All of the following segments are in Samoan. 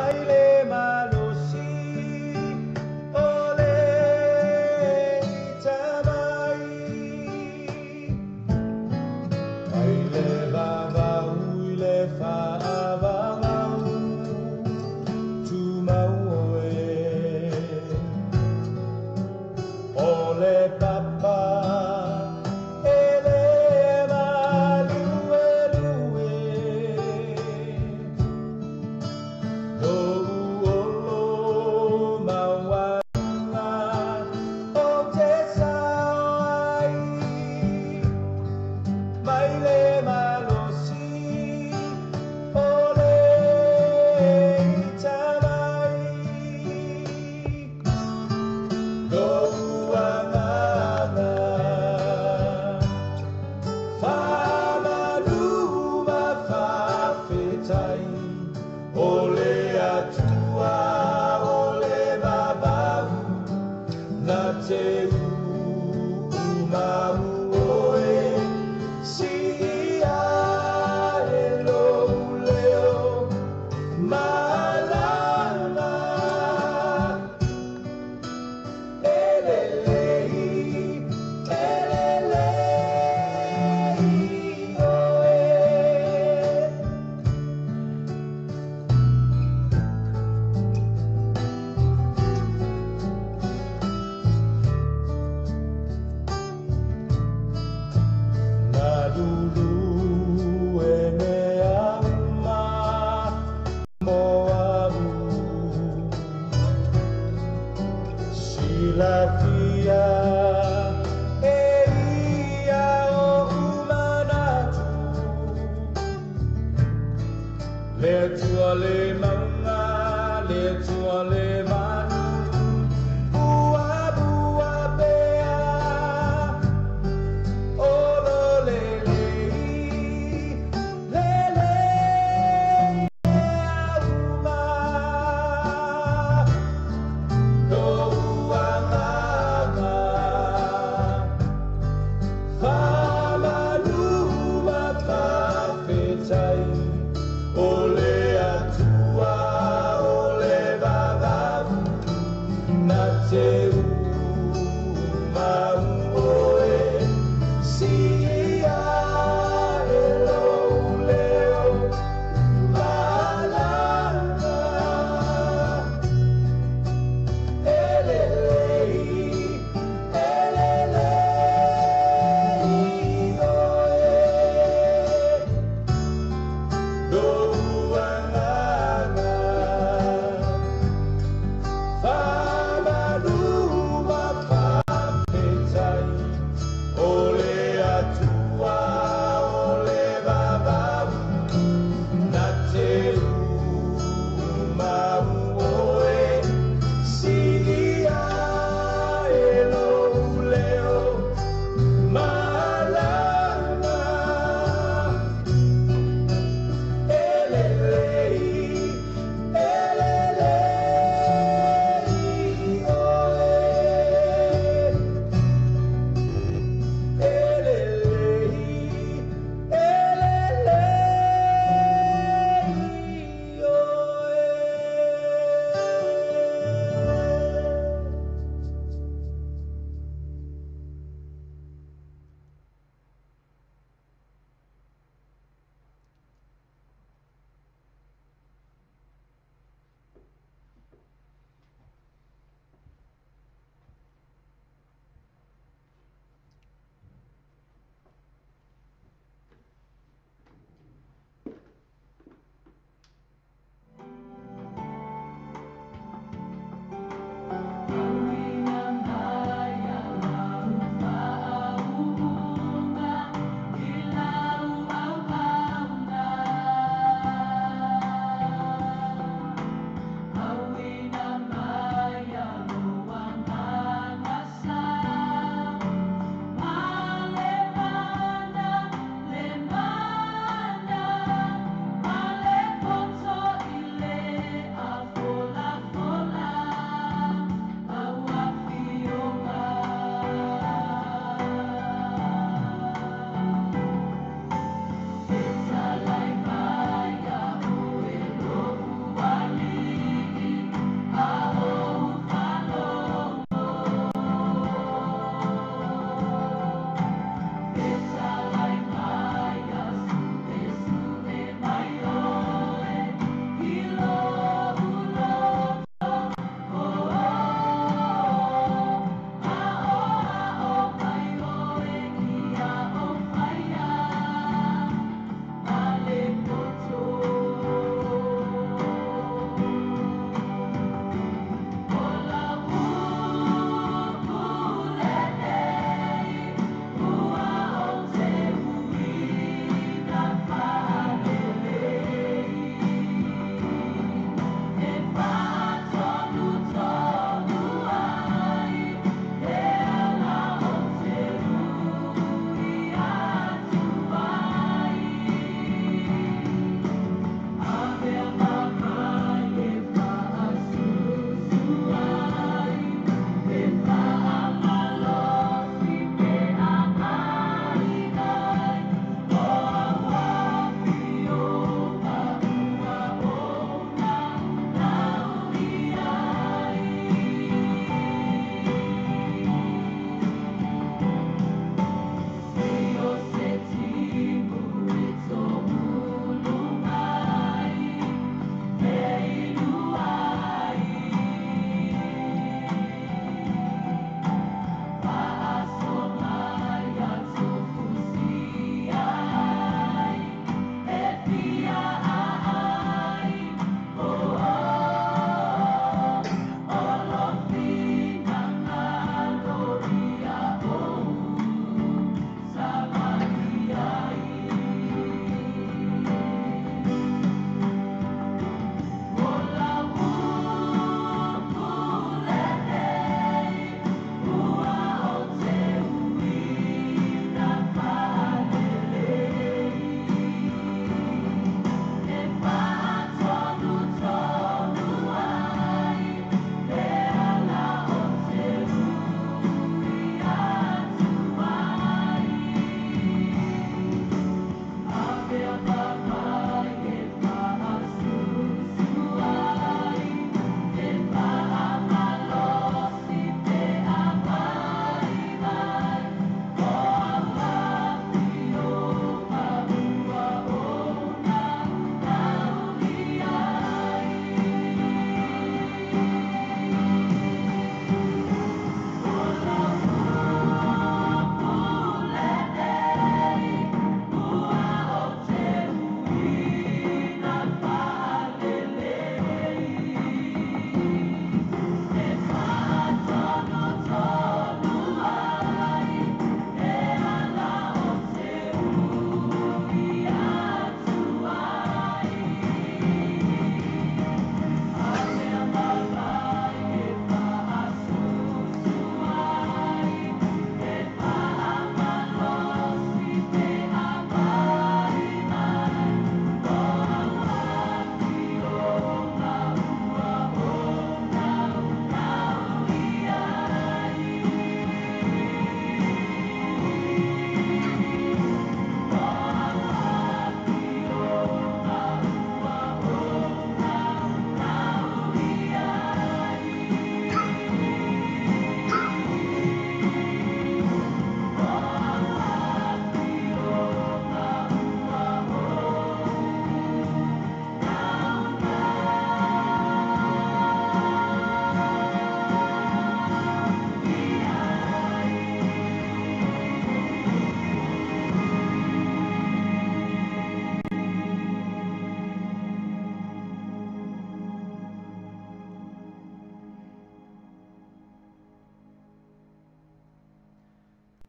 Mai le malosi o le ita mai. Mai le vavau i le faavavau, tumau oe. O le papa e le maluelue, Lou olo maualuga o te sao ai. Mai le malosi o le ita mai. Lou agaga faamalu ma faafetai, o le Atua o le vavau na te uumau oe. Siia e lou leo malama. E lelei, e lelei oe. Malulu e mea uma mo au. Silafia e ia oʻu manatu. Le Atua le mauga, le Atua le manu, buabua pea. O lo lelei, lelei mea uma. Lou agaga faamalu ma faafetai, o le Atua.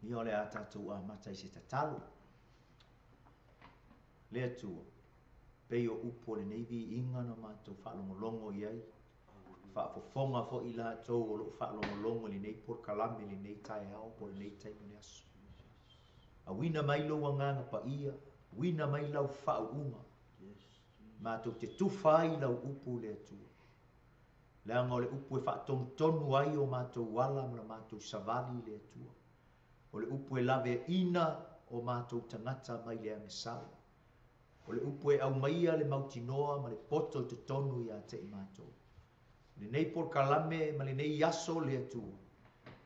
Ia o le a tatou amata i se tatalo. Le Atua, pei o upu o lenei viiga na matou faalogologo i ai, faafofoga foi i latou o lo o faalogologo i lenei polokalame i lenei taeao po o lenei taimi o le aso. Auina mai lou Agaga Paia, auina mai lau faauuga, matou te tufa ai lau upu le Atua. Leaga o le upu e faatonutonu ai o matou ala ma la matou savali le Atua. O le upu e laveaina o matou tagata mai le agasala. O le upu e aumaia le mautinoa ma le poto i totonu ia te i matou. Lenei polokalame ma lenei aso le Atua,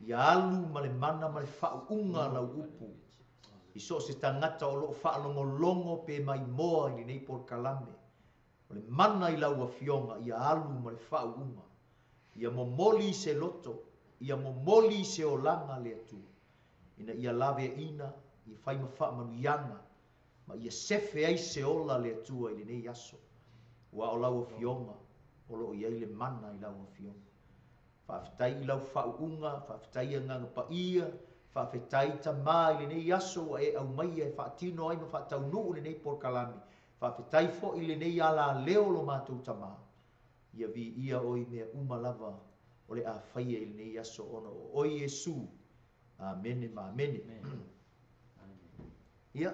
ia alu ma le mana ma le faauuga lau upu i so o se tagata o lo o faalogologo pe maimoa i lenei polokalame. O le mana i lau Afioga ia alu ma le faauuga, ia momoli se loto, ia momoli se olaga le Atua, ina ia laveaina, ia fai ma faamanuiaga, ma ia sefe ai se ola le Atua i lenei aso. Aua o lau Afioga o lo o i ai le mana i lau Afioga. Faafetai i lau faauuga, faafetai Agaga Paia, faafetai Tama i lenei aso ua e aumaia e faatino ai ma faataunuu lenei polokalame. Faafetai foi i lenei alaleo lo matou Tama. Ia viia oe i mea uma lava o le a faia i lenei aso ona o oe Iesu. Amene ma amene. Ia,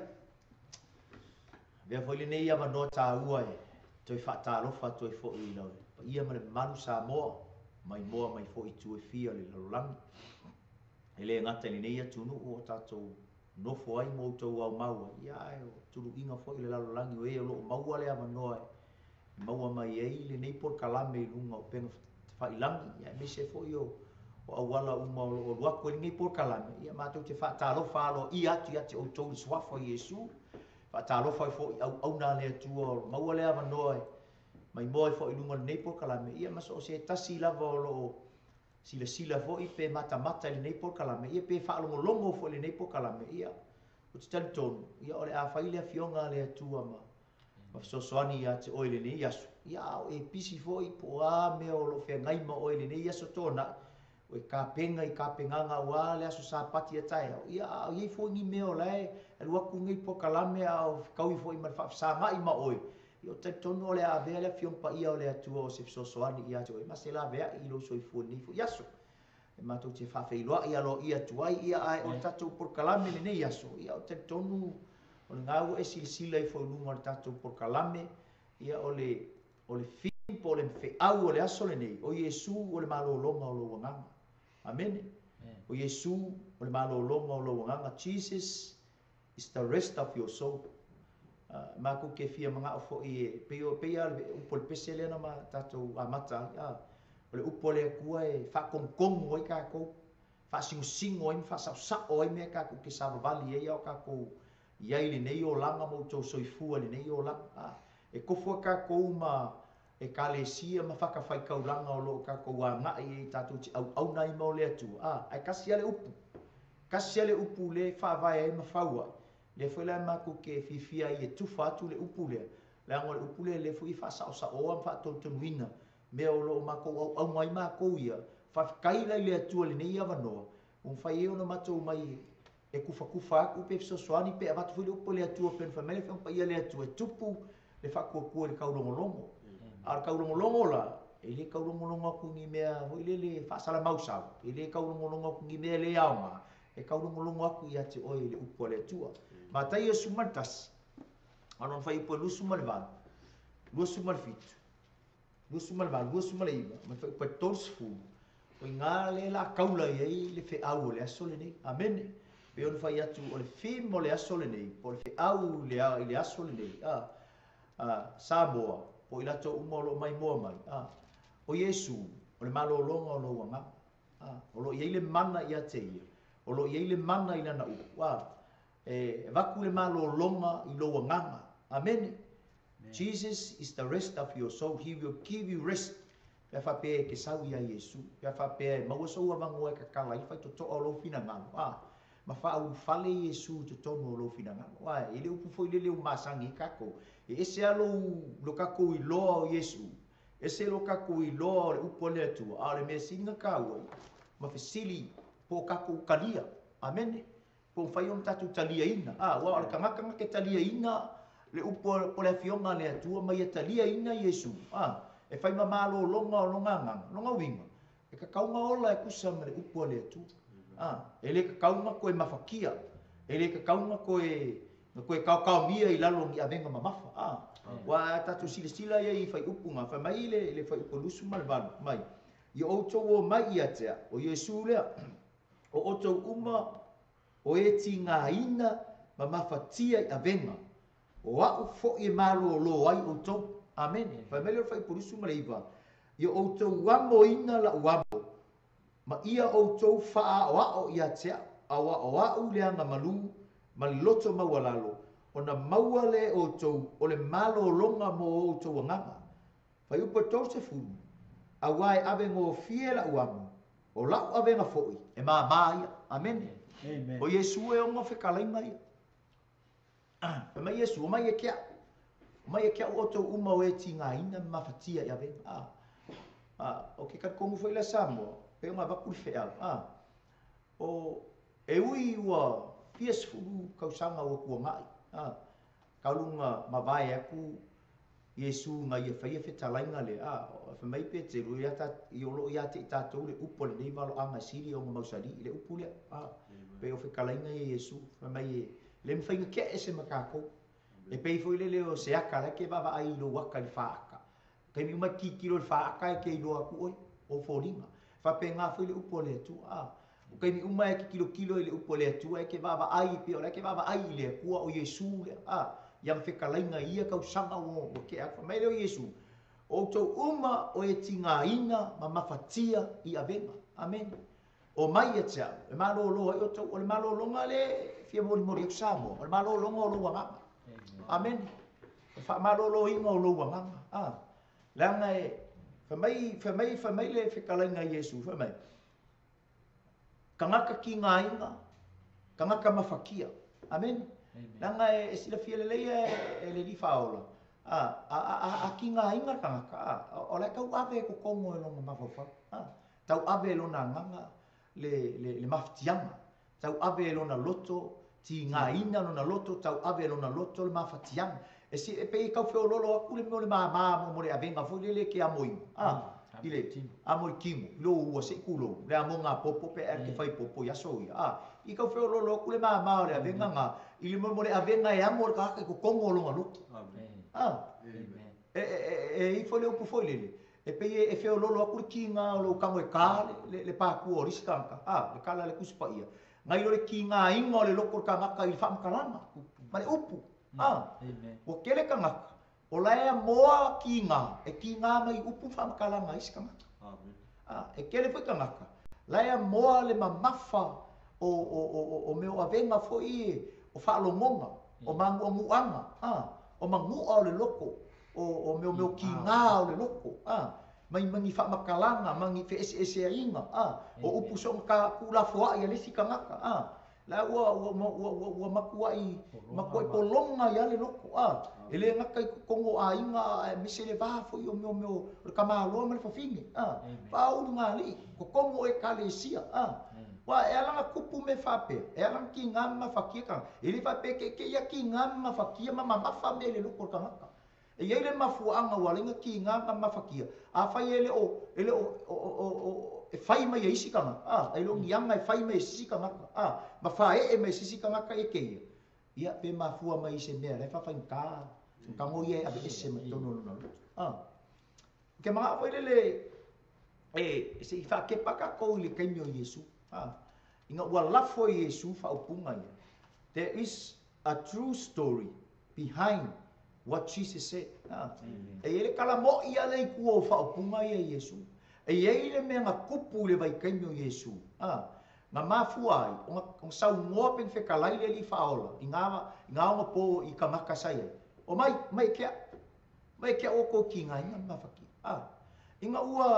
avea foi lenei avanoa taua e toe faatalofa atu ai foi i le paia ma le mamalu Samoa, maimoa mai foi i itu e fia o le lalolagi. E le gata i lenei atunuu o tatou nofo ai ma outou aumau ai, ia ae o tuluiga foi o le lalolagi o e o lo o maua le avanoa e maua mai ai lenei polokalame i luga o upega tafailagi, ia aemaise foi o auala uma o lo o alu atu ai lenei polokalame. Ia matou te faatalofa aloaia atu ia te outou i le suafa o Iesu. Faatalofa ai foi i auauna a le Atua o maua le avanoa e maimoa ai foi i luga o lenei polokalame, ia ma so o se tasi lava o lo o silasila foi pe matamata i lenei polokalame, ia pe faalogologo foi i lenei polokalame. Ia ou te talitonu, ia o le a fai le Afioga a le Atua ma fesoasoani ia te oe i lenei aso. Ia a o e pisi foi po o a mea o lo o feagai ma oe i lenei aso toanai, o e tapena i tapenaga aua le aso Sapati a taeao, ia a o i ai foi ni mea o la e alu atu lenei polokalame a o fetaui foi ma le faafesagai ma oe, ia ou te talitonu o le a avea le Afioga Paia o le Atua o se fesoasoani ia te oe ma se laveai i lou soifua i lenei foi aso. E matou te faafeiloai aloaia atu ai, ia ae o le tatou polokalame i lenei aso, ia ou te talitonu o lena ua e silasila ifo i luga o le tatou polokalame, ia o le theme po o le feau o le aso lenei, o Iesu o le malologa o lou agaga. Amene. O Iesu o le malologa o lou agaga. Jesus is the rest of your soul. Matou te fia manao foi e pei o pei a le upu o le pese lea na ma tatou amata ai, o le upu a le Atua e faatonutonu ai tatou, faasinosino ai ma faasaosao ai mea tatou te savavali ai a o tatou i ai lenei olaga ma outou soifua i lenei olaga. E tofu a tatou ma ekalesia ma fatafaitaulaga o lo o tatou agai ai tatou te auauna ai ma o le Atua. Ae kasi a le upu, kasi a le upu le faavae ai ma fau ai. Lea foi la matou te fiafia ai e tufa atu le upu lea, leaga o le upu lea lea foi e faasaosaoa ma faatonutonuina mea o lo o matou auauna ai matou ia. Faafetai la i le Atua i lenei avanoa, ua mafai ai ona matou mai e kufakufa atu pe fesoasoani pe avatu foi le upu a le Atua, pe ona fai mai le Afioga Paia a le Atua e tupu le faatuatua i le taulogologo. A o le taulogologo la, e le taulogologo atu ni mea foi lele faasalamausau, e le taulogologo atu ni mea le aoga, e taulogologo atu ia te oe i le upu a le Atua. Mataio 11, lona fuaiupu e 28, 27, 28, 29, ma le fuaiupu e 30, o i ngā le la kaula i ai le feau o le aso lenei. Amene. Pe ona fai atu o le theme o le aso lenei, po o le feau i le aso lenei, Samoa, po i latou uma o lo o maimoa mai, o Iesu, o le malologa o lou agaga. O lo o i ai le mana ia te ia, o lo o i ai le mana i lana upu. E avatu le malologa i lou agaga. Amene. Jesus is the rest of your soul. He will give you rest. Pe a faapea e te sau ia Iesu, pe a faapea e maua sou avanoa e kakala ai faitotoa o lou finagalo, ma faaulufale Iesu i totonu o lou finagalo. E le upu foi lele ua masani ai tatou. E ese lava lo tatou iloa o Iesu, ese lo tatou iloa o le upu a le Atua, a o le mea sili na taua ma fesili po o tatou talia. Amene. Po ua mafai ona tatou taliaina, a, aua o le tagata na te taliaina le upu po o le Afioga a le Atua ma ia taliaina Iesu, a, e fai ma malologa o lona agaga, lona uiga, e tatau ona ola e tusa ma le upu a le Atua. A, e le tatau ona toe mafatia, e le tatau ona toe na toe taotaomia i lalo o ni avega mamafa. A, aua a tatou silasila i ai i fuaiupu na, fai mai le, le fuaiupu 28 mai, Ia outou omai ia te au, o Iesu lea, o outou uma o e tigaina ma mafatia i avega, o a'u fo'i e malōlō ai outou. Amene. Fai mai lea o le Fuaiupu 29, Ia outou amoina la'u amo, ma ia outou fa'aaoa'o ia te a'u, auā o a'u le aga malū ma le loto maualalo, ona maua lea e outou o le malōlōga mo outou agaga. Fuaiupu 30, Auā e ave gofie la'u amo, o la'u avega fo'i, e māmā ia. Amene. Amen. O Iesu e ono fetalaiga ia. Fai mai Iesu, Omai e ke a'u. Omai e ke a'u outou uma o e tigaina ma mafatia i avega. A, a, o ke talitonu foi lea Samoa, pei ona avatu le feau, a, o, e ui ua fia sefulu tausaga ua tuanai, a, talu ona mavae atu Iesu na ia faia fetalaiga lea, a, fai mai Peteru, ia ta, o lo o ia te i tatou le upu a lenei valoaga e sili ona mausali i le upu lea, a, pei o fetalaiga ia Iesu, fai mai e le mafai ona tea ese ma tatou. E pei foi lele o se aka la e te vaavaai i lou aka i le faata. Taimi uma e tilotilo i le faata e te iloa atu oe, o foliga. E faapena foi le upu a le Atua, a, o taimi uma e te tilotilo i le upu a le Atua e te vaavaai pei o la e te vaavaai i le Atua o Iesu lea, a, i ana fetalaiga i ia tausaga ua tea atu. Fai mai lea o Iesu, O outou uma o e tigaina ma mafatia i avega. Amene. Omai ia te au, e malōlō ai outou. O le malōlōga lea e fia molimoli atu Samoa, o le malōlōga o lou agaga. Amene. O le faamalōlōina o lou agaga. A, leaga e, fai mai, fai mai, fai mai le fetalaiga a Iesu, fai mai, Tagata tigaina, tagata mafatia. Amene. Leaga e silafia lelei e le Alii Faaola, a, a, a, a tigaina le tagata, a, o la e tauave e totonu e lona mafaufau, a, tauave e lona agaga le, le, le mafatiaga, tauave e lona loto, tigaina lona loto, tauave e lona loto le mafatiaga. E, si, e pei e tau feololo atu le mea o le māmā mo le avega foi lele e ke amoina, a, i le amo i le tino, i lou ua se i tulou, le amoga a popo pe a e te fai popo i aso ia, a, i tau feololo atu le māmā o le avega na, i le mea mo le avega e amo le tagata i totonu o lona loto. A, e, e, e, e i foi le upu foi lele, e pei e feololo atu le tiga o lou tago e tā le, le, le pākua o le isi tagata, a, le tala a le Tusi Paia, nai lo le tigaina o le loto o le tagata i le faamatalaga ma le upu. A, ua tele tagata o la e amoa tiga, e tiga mai i upu ma faamatalaga a isi tagata. A, e tele foi tagata la e amoa le mamafa o, o, o, o mea o avega foi e, o faalogoga, o manuanuaga, a, o manu'a o le loto, o, o mea o mea o tiga o le loto, a, mai ma ni faamatalaga, ma ni feeseeseaiga, a, o upu soona ta tuulafoa'i a le isi tagata, a, la ua, ua, ua, ua, ua matua'i, matua'i pologa ai lava le loto, a, e le gata i totonu o aiga, aemaise le va foi o mea o mea o le tamaloa ma le fafine, a, faaulugalii, totonu o Ekalesia, a, aua e ala ona tupu mea faapea, e ala ona tiga ma mafatia tagata, e le faapea e teitei lava tiga ma mafatia ma mamafa mea i le loto o le tagata. E i ai le mafuaaga ua ala ai ona tiga ma mafatia, afai e le o, e le o, o, o, o, e fai mai e isi tagata, a, e le o ni aga e fai mai e sisi tagata, a, ma faaee mai e sisi tagata ia kēia, ia, pe mafua mai i se mea la e faafaigata, faigata ia e aveese mai totonu o lona loto. A. Ou te manao foi lele e, se i faakepa tatou i le taimi o Iesu, a, ina ua lafo e Iesu faaupuga ia, There is a true story behind what Jesus said. A, e i ai le tala mo'i lava lea i tua o faaupuga ia a Iesu. E i ai le mea na tupu i le vaitaimi o Iesu, a, na mafua ai ona, ona saunoa pe na fetalai le Alii Faaola i ngā, i ngā onopō i tagata sa i ai, Omai, mai e ke a'u. Mai e ke a'u outou tigaina ma mafatia. A, ina ua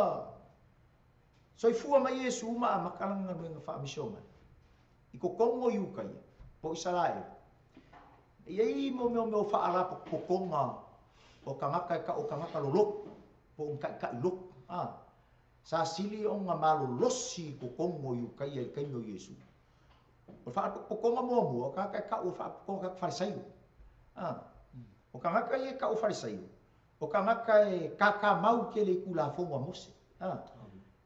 soifua mai Iesu ma amata lana galuega faamisionari i totonu o Iutaia po o Isaraelu, e i ai mo mea o mea o faalapotopotoga o tagata e tau o tagata lolotu po o ni taitai lotu, a, sa sili ona malolosi i totonu o Iutaia i le taimi o Iesu. O le faapotopotoga muamua, o tagata e tau o le faapotopotoga o tagata Farisaio. A. O tagata ia e tau o Farisaio, o tagata e kakamau tele i Tulafono a Mose. A.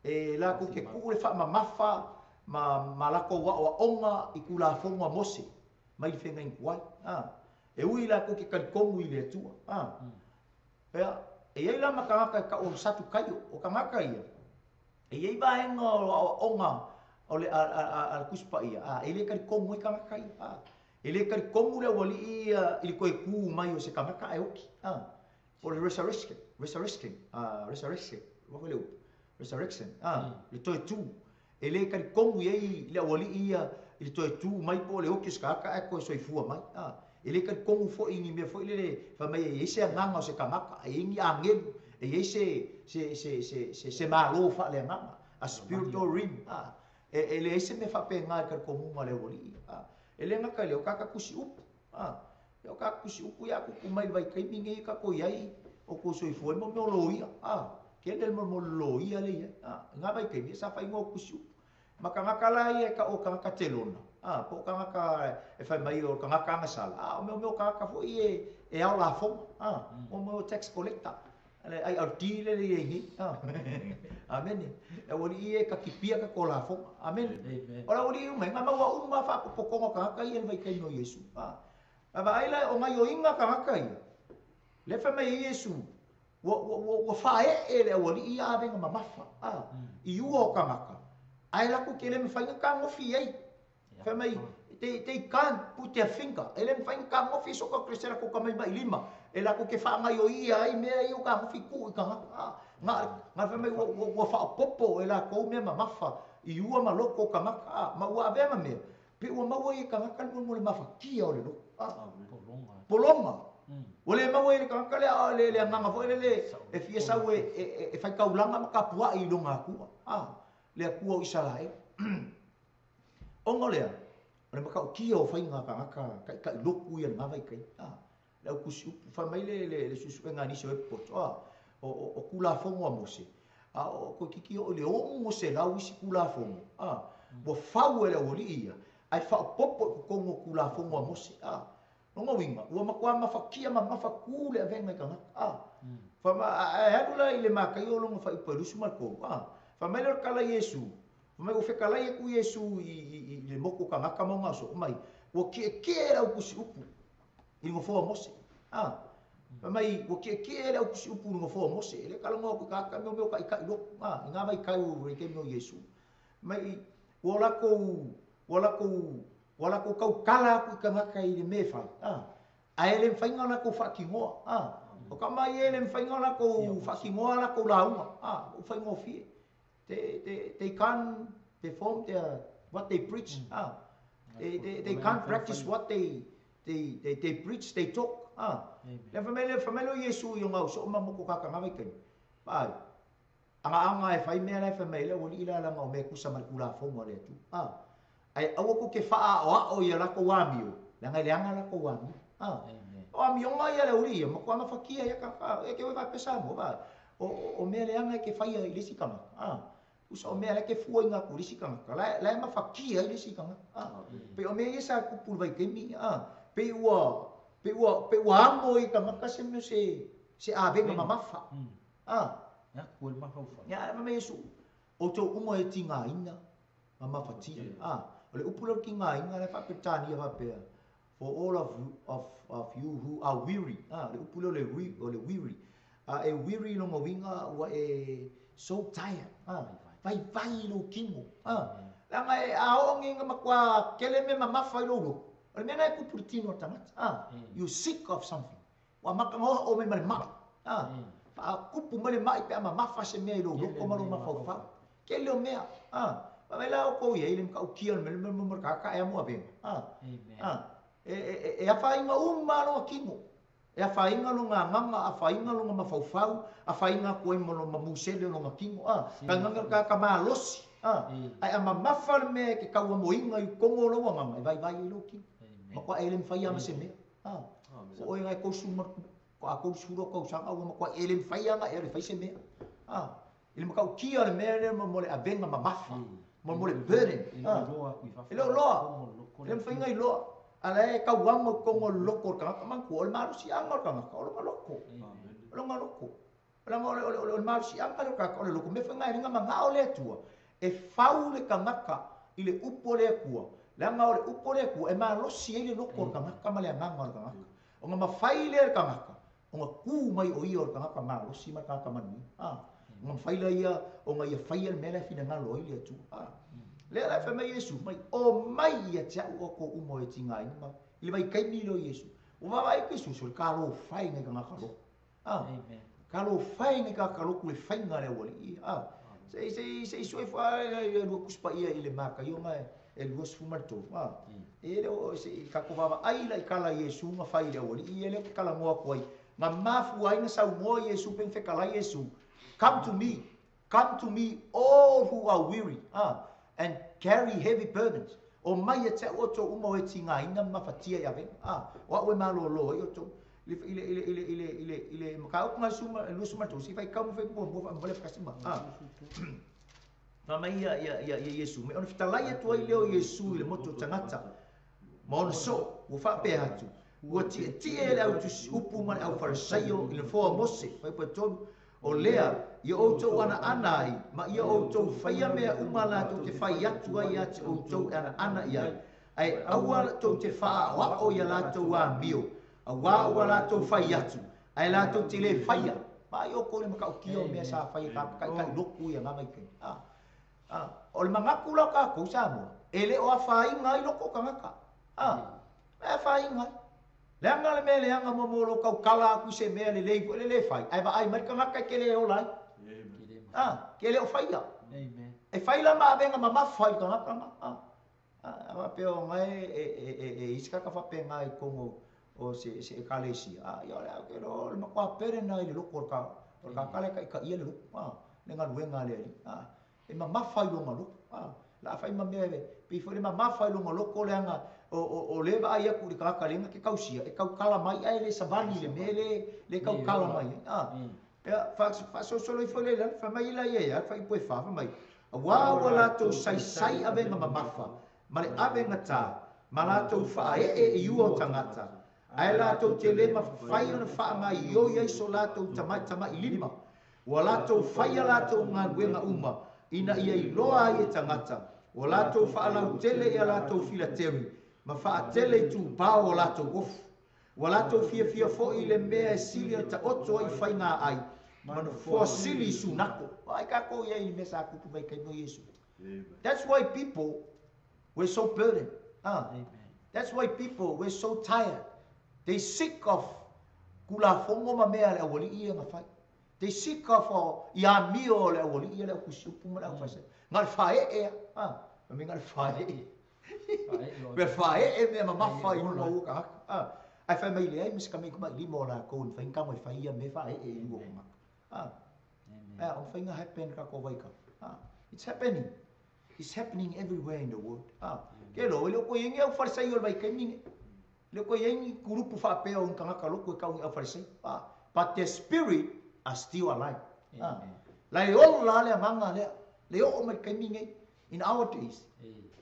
E latou te tuu le faamamafa ma latou aoaoga i Tulafono a Mose mai le feagaiga tuai. A. E ui latou te talitonu i le Atua. A. Ia, e i ai la ma tagata e tau o Satukaio, o tagata ia, e i ai vaega o aoaoga o le a le Tusi Paia, a, e le talitonu ai tagata ia. A. E le talitonu le aualii ia i le toe tu mai o se tagata ae oti. A. Po o le resurrection, resurrection, a, resurrection, ua foi le upu, resurrection, a, le toe tu. E le talitonu i ai le aualii ia i le toe tu mai po o le oti o se tagata ae toe soifua mai. A. E le talitonu foi i ni mea foi lele fai mai e i ai se agaga o se tagata, e i ai ni agelu, e i ai se malo faaleagaga, a spiritual realm. A. E leai se mea faapena i le talitonuga a le aualii. A. E le gata i lea, o tagata tusi upu. A. O tagata tusi upu ia tupu mai i le vaitaimi lenei e tatou i ai, o tou soifua ai mo mea o loia. A. Tele le mo le loia lea e i ai. A. I na vaitaimi, sa fai igoa o tusi upu. Ma tagata la ia e tau o tagata telona, a, po o tagata e fai mai o tagata agasala, a, o mea o tagata foi e ao lafoga, a, o mea o tax collector, le IRD lea e i ai nei, a. Amene. Le aualii ia e katipia tatou lafoga. Amene. O le aualii uma, e na maua uma faapotopotoga o tagata ia i le vaitaimi o Iesu. A. A vaai la o gaioiga tagata ia, lea fai mai ai Iesu, ua faaee le aualii ia avega mamafa, a, i ua o tagata, ae latou te le mafai ona tagofi i ai. Fai mai, they can't put their finger, e le mafai ona tagofi so ka se latou tamatamailima, e latou te faagaioia ai mea ia ua tagofi tuu i tagata. A, na fai mai ua faaopoopo e latou mea mamafa i ua ma loko o tagata, a, ma ua avea ma mea, pe ua maua ai e tagata le mo le mafatia o le loto. A, pologa. Ua le maua ai e le tagata lea le agaga foi lele e fia sau e faitaulaga ma tapuai i lona Atua, a, le Atua o Isaraelu. Ona o lea, o le matautia o faiga tagata taitai lotu ia i lena vaitaimi. A, le au tusi upu, fai mai le suesuega a nisi o e popoto, a, o Tulafono a Mose, a o toeitiiti oo i le 600 isi Tulafono, a, ua fau e le aualii ia, ae faaopoopo i totonu o Tulafono a Mose. A, lona uiga, ua matua mafatia ma mafatu le avega i tagata. A, ae alu la i le Mataio lona fuaiupu e 23, a, fai mai lea o le tala i Iesu, fai mai ua fetalai atu Iesu i le motu o tagata ma ona aso, mai, ua tietie le au tusi upu i le nofoa o Mose. A, fai mai, ua tietie le au tusi upu i le nofoa o Mose, e le talanoa atu i tagata mea o taitai lotu, a, i ngā vaitau o le taimi o Iesu. Mai, ua latou tautala atu i tagata i le mea e fai, a, ae le mafai ona latou faatinoa, a, o tama ia e le mafai ona latou faatinoa latou lauga, a, ua faigofie. They can't perform their, what they preach, a, they can't practice what they preach, they talk, a. Le fai mai lea o Iesu i ona uso ma moko kakanga vaitaimi, vaai, agaaga e fai mea la e fai mai le aualii la langa o mea kusa ma le Tulafono a le Atua, a. Ae aua tou te faaaoao ia latou amio, leaga e leaga latou amio, a. O amioga ia le aualii ia, matua mafatia ia tagata, e te oe faapea Samoa, vaai, o mea leaga e te faia i le isi tagata, a. Usa o mea la e te fuaina atu i le isi tagata, la e mafatia ai le isi tagata, a. Pei o mea ia sa tupu i le vaitaimi, a. Pei ua amo i tagata se mea se avega mamafa, a. Ia, fai mai Iesu, outou uma e tigaina ma mafatia, a. O le upu lea o le tigaina la e faaperetania faapea, for all of you who are weary, a, le upu lea o le weary. A e weary lona uiga ua e so tired, a, vaivai i lou tino, a. Leaga e a oo ni na matua tele mea mamafa i lou loto, o le mea na e tupu i le tino o le tagata, a. You sick of something. Ua amata ona oo mai ma le mai, a. Faatupu mai le mai pe a mamafa se mea i lou loto ma lou mafaufau. Tele o mea, a. Fai mai la outou i ai le matautia o le mea mo le tagata e amo avega, a. A. E afaina uma lona tino. E afaina lona agaga, afaina lona mafaufau, afaina atu ai ma lona musele o lona tino, a. Tagaga le tagata malosi, a. Ae a mamafa le mea e te tauamoina i totonu o lou agaga, e vaivai ai lou tino. Matua e le mafai lava ma se mea, a. O oe nai 32 tausaga ua matua e le mafai lava ona e alu e fai se mea, a. I le matautia o le mea lea mo le avega mamafa. Mo le burden. E le o iloa. E le mafai ona iloa. A o la e tauamo i totonu o le loto o le tagata. Manatua, o le malosiaga o le tagata, o lona loto. O lona loto. Leaga o le malosiaga lea o le tagata, o le loto. O le mea foi lena e ala ai ona manao le Atua e fau le tagata i le upu a le Atua, leaga o le upu a le Atua e malosi ai le loto o le tagata ma le agaga o le tagata. Ona mafai lea e le tagata ona tu mai o ia o le tagata malosi ma le tagata manuia. A, ona mafai lea ia ona ia faia le mea la e finagalo ai le Atua. A, lea la e fai mai Iesu mai, Omai ia te a'u outou uma o e tigaina ma i le vaitaimi lea o Iesu. Ua vaavaai atu Iesu, se o le talofa e nai tagata lotu. A, talofa e nai tagata lotu i le faiga a le aualii ia. A, se i se i se i sue ifo a le lua Tusi Paia i le Mataio ma e 23. A, e le o se i tatou vaavaai la i tala a Iesu na fai i le aualii ia lea ou te talanoa atu ai, na mafua ai na saunoa Iesu pe na fetalai Iesu, Come to me, come to me all who are weary, a, and carry heavy burdens. Omai ia te a'u outou uma o e tigaina ma mafatia i avega, a, o a'u e malōlō ai outou. I le, i le, i le, i le, i le, i le, i le mataupu na 23, se i faitau ma fai muamua faamolemole fakasi ma, a. Fai mai ia, ia, ia, ia Iesu, me ona fetalai atu ai lea o Iesu i le motu o tagata, ma ona soo, ua faapea atu, Ua tietie le au tusi upu ma le au Farisaio i le nofoa o Mose, fuaiupu e tolu, o lea, ia outou anaana ai, ma ia outou faia mea uma latou te fai atu ai ia te outou e anaana i ai, ae aua tou te faaaoao i a latou amio, auā ua latou fai atu, ae latou te lē faia. Vaai outou i le matautia o mea sa fai e taitai lotu i agaga i taimi. A, a, o le manatu la o tatou Samoa, e le o afaina ai loko o tagata. A, e afaina ai. Leaga le mea leaga mo mo lou tautala atu i se mea lelei foi le lē fai, ae vaai mai le tagata e te lē ola ai. A, ke le o faia. E fai la ma avega mamafa i le tagata ma, a. A faapea o na e i ai se tagata faapena i totonu o se ekalesia, a ia o le a ou te iloa o le matua pele lena i le loto o le tagata la e taitaia le loto, a, le galuega a le Alii, a, e mamafa i lona loto, a, la a fai ma mea e pei foi le mamafa i lona loto leaga o lea e vaai atu i le tagata lea na te tausia, e tautala mai ae le savali i le mea lea e tautala mai ai, a. Ia, faasolosolo ifo lea i lalo, fai mai la ia ia, fuaiupu e fa, fai mai, Auā ua latou saisai avega mamafa, ma le avega tā, ma latou faaee i ua o tagata, ae latou te le mafai ona faagaoioi ai so latou tamaitamailima, ua latou fai a latou galuega uma, ina ia iloa ai e tagata, ua latou faalautele i a latou filateri, ma faatele itubao o latou ofu. Ua latou fiafia foi i le mea e sili ona taoto ai i faiga ai, ma nofoa sili i sunako. Vaai tatou i ai i le mea sa tupu mai i taimi o Iesu. That's why people were so burdened. Ah. That's why people were so tired. They sick of Tulafono ma mea a le aualii ia na fai. They sick of i amio o le aualii ia le au tusi upu ma le au faisai. Na o le faaee a. Ah. Fai mai na o le faaee. Mea faaee mea mamafa i luga o ua tagata. A, ae fai mai leai ma se tamaitimailima o latou e mafai ona tago e fai ia mea faaee i lua o tagata. A, ae a, o mafai ona happen i tatou vaitau. A, it's happening. It's happening everywhere in the world. A, ke lo, e le o toe i ai ni au Farisai o le vaitaimi nei. E le o toe i ai ni kulupu faapea o ni tagata lotu e tau ni au Farisai. A, but their spirit are still alive. A, la e ola le agaga lea, le oo mai le taimi nei. In our days,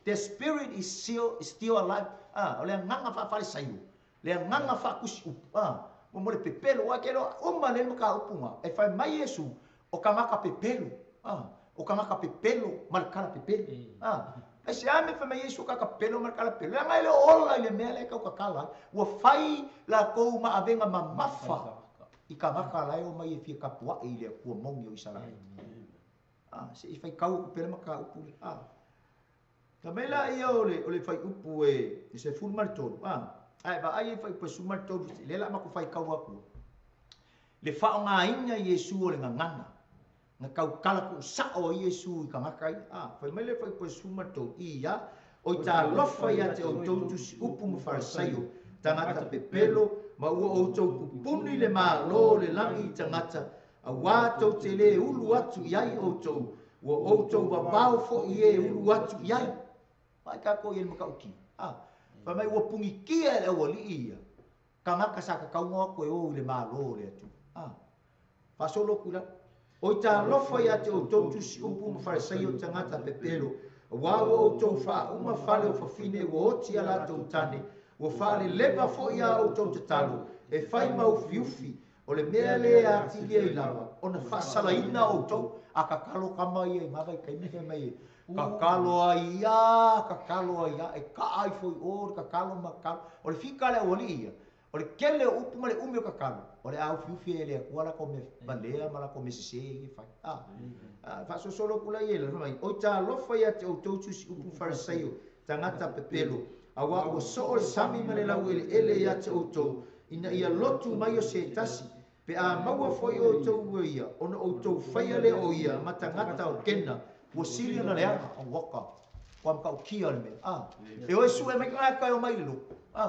the spirit is still, is still alive. Ah, o le agaga faa-Farisaio, le agaga faa-tusi upu, ah, mo le pepelo, aua ke loa uma le mataupu na, e fai mai Iesu, o tagata pepelo, ah, o tagata pepelo ma le tala pepelo. Ah, aisea mea fai mai Iesu o tagata pepelo ma le tala pepelo? Leaga e le o ola i le mea lea e tautatala ai. Ua fai latou ma avega mamafa i tagata la e omai e fia tapua'i i le Atua moni o Isaraelu. A, se i faitau atu pea le mataupu lea. A, fai mai laia o le, o le fuaiupu e 13, a, ae vaai i le fuaiupu e 13, lea o le a matou faitau atu, le faaaogaina Iesu o le gagana, na tautala tuusao ai Iesu i tagata ia. A, fai mai le fuaiupu e 13, ia, Oi talofa ia te outou tusi upu ma Farisaio, tagata pepelo, ma ua outou pupuni le Malo o le lagi i tagata, auā tou te lē ulu atu i ai outou, ua outou vavao foi e ulu atu i ai. Vaai tatou i ai le matautia. A, fai mai ua punitia e le aualii ia, tagata sa tatau ona o atu e o i le Malo o le Atua. A, faasolo atu i lalo. Oi talofa ia te outou tusi upu ma Farisaio tagata pepelo, Auā ua outou faauma fale o fafine ua oti a latou tane, ua faaleleva foi a outou tatalo e fai ma ufiufi, o le mea lea e atili ai lava ona faasalaina outou. A tatalo tama ia i na vaitaimi fai mai e tatalo ai a, tatalo ai a, e kaa ifo i o le tatalo ma tatalo. O le fika a le aualii ia, O le tele o upu ma le umi o tatalo, o le a ufiufi ai e le Atua latou mea valea ma latou mea sese ia e fai. A, a faasolosolo atu la ia i lalo, fai mai, Oi talofa ia te outou tusi-upu Farisaio, tagata pepelo, auā ua soo le sami ma le laueleele ia te outou, ina ia lotu mai o se tasi, Pe a maua foi outou e ia, ona outou faia lea o ia ma tagata o Kena, ua sili ona leaga. Auaka, kua matautia le mea. A, e o e sue mai tagata e omai i le lotu. A,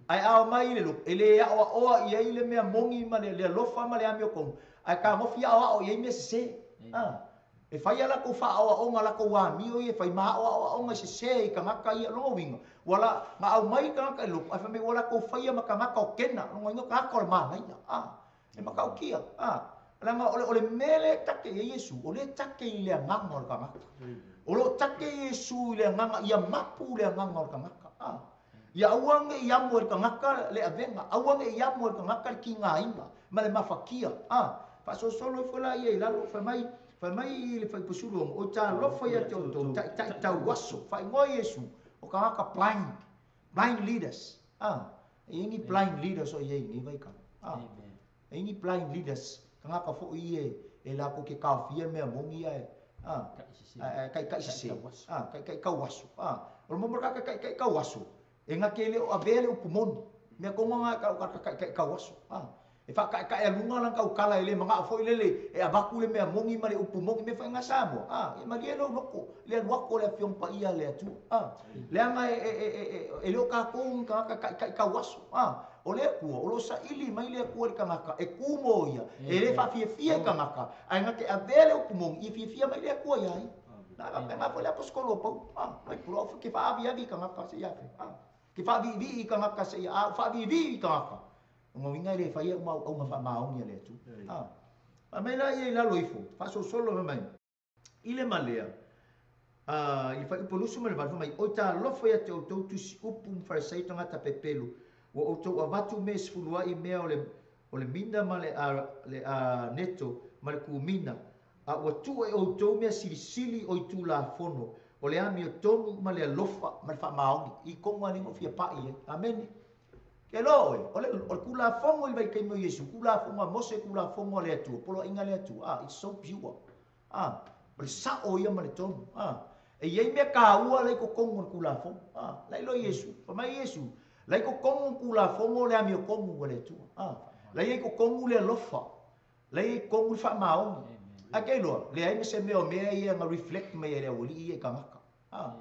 ae a omai i le lotu, e le aoaoa i ai le mea moni ma le alofa ma le amiotonu, ae tagofi aoao i ai mea sese. A, E fai a latou faaoaoga, latou amio ia e fai ma aoaoga sese i tagata ia. Lona uiga, ua la, na aumai tagata i loko, ae fai mai ua latou faia ma tagata o Kena, lona uiga o tagata o le manaia. A, e matautia. A, leaga o le, o le mea lea e take i ai Iesu, o lea e take i le agaga o le tagata. O lo o take Iesu i le agaga, ia mapu le agaga o le tagata. A, Ia aua ne i amo e le tagata le avega, aua ne i amo e le tagata le tigaina ma le mafatia. A, faasolosolo ifo la ia i lalo, fai mai, fai mai i le Faipusulu ono, Oi talofa ia te outou, taitai tauaso, faaigoa Iesu, o tagata blind, blind leaders. A, e i ai ni blind leaders o i ai i lenei vaitau. A, e i ai ni blind leaders, tagata foi ia e latou te taofia mea moni ae, a, ae taitai sese, a, taitai tauaso, a. O le momo o le tagata taitai tauaso, e na te le o avea le upu moni. Mea tonu lava na e tau o tagata taitai tauaso, a. E faataetaealuga lana tautala e le manao foi lele e avatu le mea moni ma le upu moni, mea foi na Samoa, a, ia malie lou loto, le alu atu o le Afioga Paia a le Atua, a. Leaga e le o tatou ni tagata taitai tauaso, a. O le Atua, o lo o saili mai le Atua i le tagata e tu mo ia, e le faafiafia i tagata, ae na te avea le upu moni, ia fiafia mai le Atua iā ia. Na faapena foi le Aposetolo o Paulo, a, mai pulou au ke faaaviavi i tagata seia afe, a, ke faaviivii i tagata seia, a u faaviivii i tagata, o lona uiga e le faia uma auauga faamaoni a le Atua. A, fai mai la ia i lalo ifo, faasolosolo fai mai, I le malea, a, i le fuaiupu 28, fai mai, Oi talofa ia te outou tusi upu ma Farisai tagata pepelo, ua outou avatu mea e sefulu ai mea o le, o le mina ma le, a, le aneto ma le kumina, a ua tuu e outou mea silisili o i Tulafono, o le amiotonu ma le alofa ma le faamaoni, i tonu lava lea na ou fia pai i ai. Amene. Ke loa oe, o le, o le Tulafono i le vaitaimi o Iesu, Tulafono a Mose, Tulafono a le Atua, poloaiga a le Atua, a, it's so pure. A, o le sao ia ma le tonu. A, e i ai mea taua la i totonu o le Tulafono. A, la iloa Iesu, fai mai Iesu, la i totonu o le Tulafono le amiotonu a le Atua. A, la i ai totonu le alofa, la i ai totonu le faamaoni. Ae ke iloa, leai ma se mea o mea ia na reflect mai ai le aualii ia i tagata. A,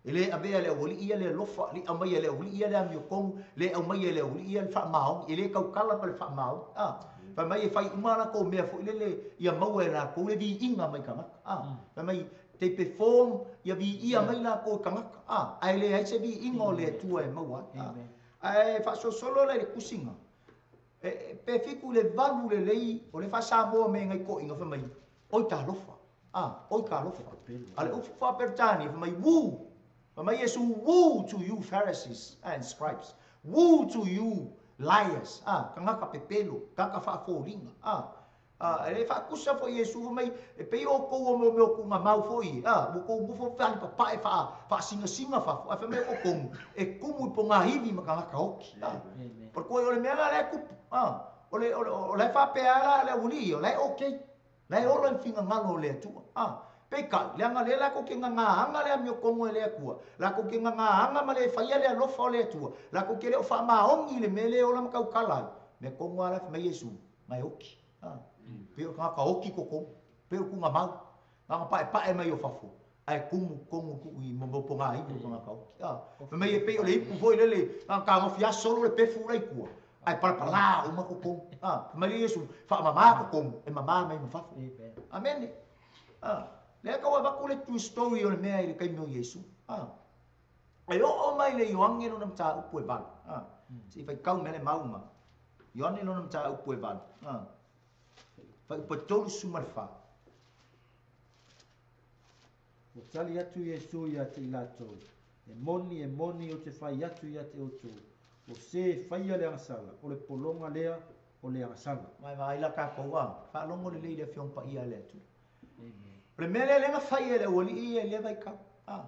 E le avea e le aualii ia le alofa, le aumaia e le aualii ia le amiotonu, le aumaia e le aualii ia le faamaoni, e le tautala ma le faamaoni. A, fai mai e fai uma a latou mea foi lele ia maua e latou le viiga mai tagata. A, fai mai they perform ia viia mai latou e tagata. A, ae leai se viiga o le Atua e maua ai. A, ae faasolosolo la i le tusiga, e, pe fitu i le valu lelei o le faa-Samoa me nai toeaiina fai mai, Oi talofa, a, oi talofa. A le upu faa-Peretania fai mai, Woo! Fai mai Iesu, Woo to you Pharisees and scribes! Woo to you liars! A, tagata pepelo, tagata faafoliga. A, a, e le faatusa foi Iesu fai mai, e pei outou o mea o tuugamau foi, a, ua outou nofo falipapae faa, faasingasinga fafo, ae fai mai o tonu, e tumu i pogaivi ma tagata oti. A, o le tuai o le mea la lea e tupu. A, o le, o le, o la e faapea la le aualii, o la e okay. La e ola i le finagalo o le Atua. A, peitai, leaga lea latou te gagaaga le amiotonu e le Atua, latou te gagaaga ma le faia le alofa o le Atua, latou te le o faamaoni i le mea lea e ola ma tautala ai, mea tonu lava la e fai mai Iesu, na e oti. A, pei o le tagata oti totonu, pei o le tuugamau, na ona paepae mai o fafo, ae tumu tonu tuu i mo pogaivi o tagata oti. A, fai mai e pei o le ipu foi lele, na ona tagofi lava solo le pefu la i tua, ae palapalā uma totonu. A, fai mai lea Iesu, faamamā totonu, e mamā mai ma fafo. Amene. A, lea tau avatu le true story o le mea i le taimi o Iesu. A, e oo mai le Ioane lona mataupu e valu. A, se i faitau mea le mau ma Ioane lona mataupu e valu. A, fuaiupu e 34. Ua tali atu Iesu ia te i latou, E moni, e moni, ou te fai atu ia te outou, o se e faia le agasala, o le pologa lea o le agasala. Vaai vaai la tatou a, faalogo lelei i le Afioga Paia a le Atua. O le mea lea lea na fai e le aualii ia i lea vaitau, a,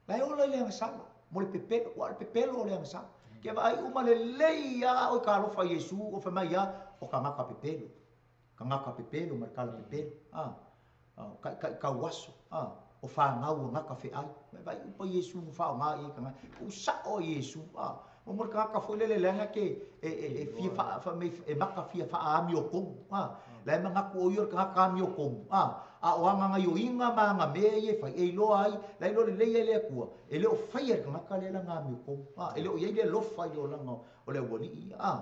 la e ola i le agasala, mo le pepelo, ua o le pepelo o le agasala. Ke vaai uma lelei a oi ka alofa Iesu, o fai mai a, o tagata pepelo. Tagata pepelo ma le tala pepelo, a, o taʻitaʻitauaso, a, o fanau a gata feʻai. Mai vaai upa Iesu na faaaoga i ai tagata. Ua sao a Iesu, a, mo mo le tagata foi lele leaga ke e, e, e fia faa, fa, me, e maka fia faaamiotonu, a, la e manatu o ia o le tagata amiotonu, a, a o aga gaioiga ma aga mea ia e fai, e iloa ai, la e iloa lelei ai le Atua, e le o faia e le tagata lea lana amiotonu, a, e le o i ai le alofa i le olaga o le aualii ia, a.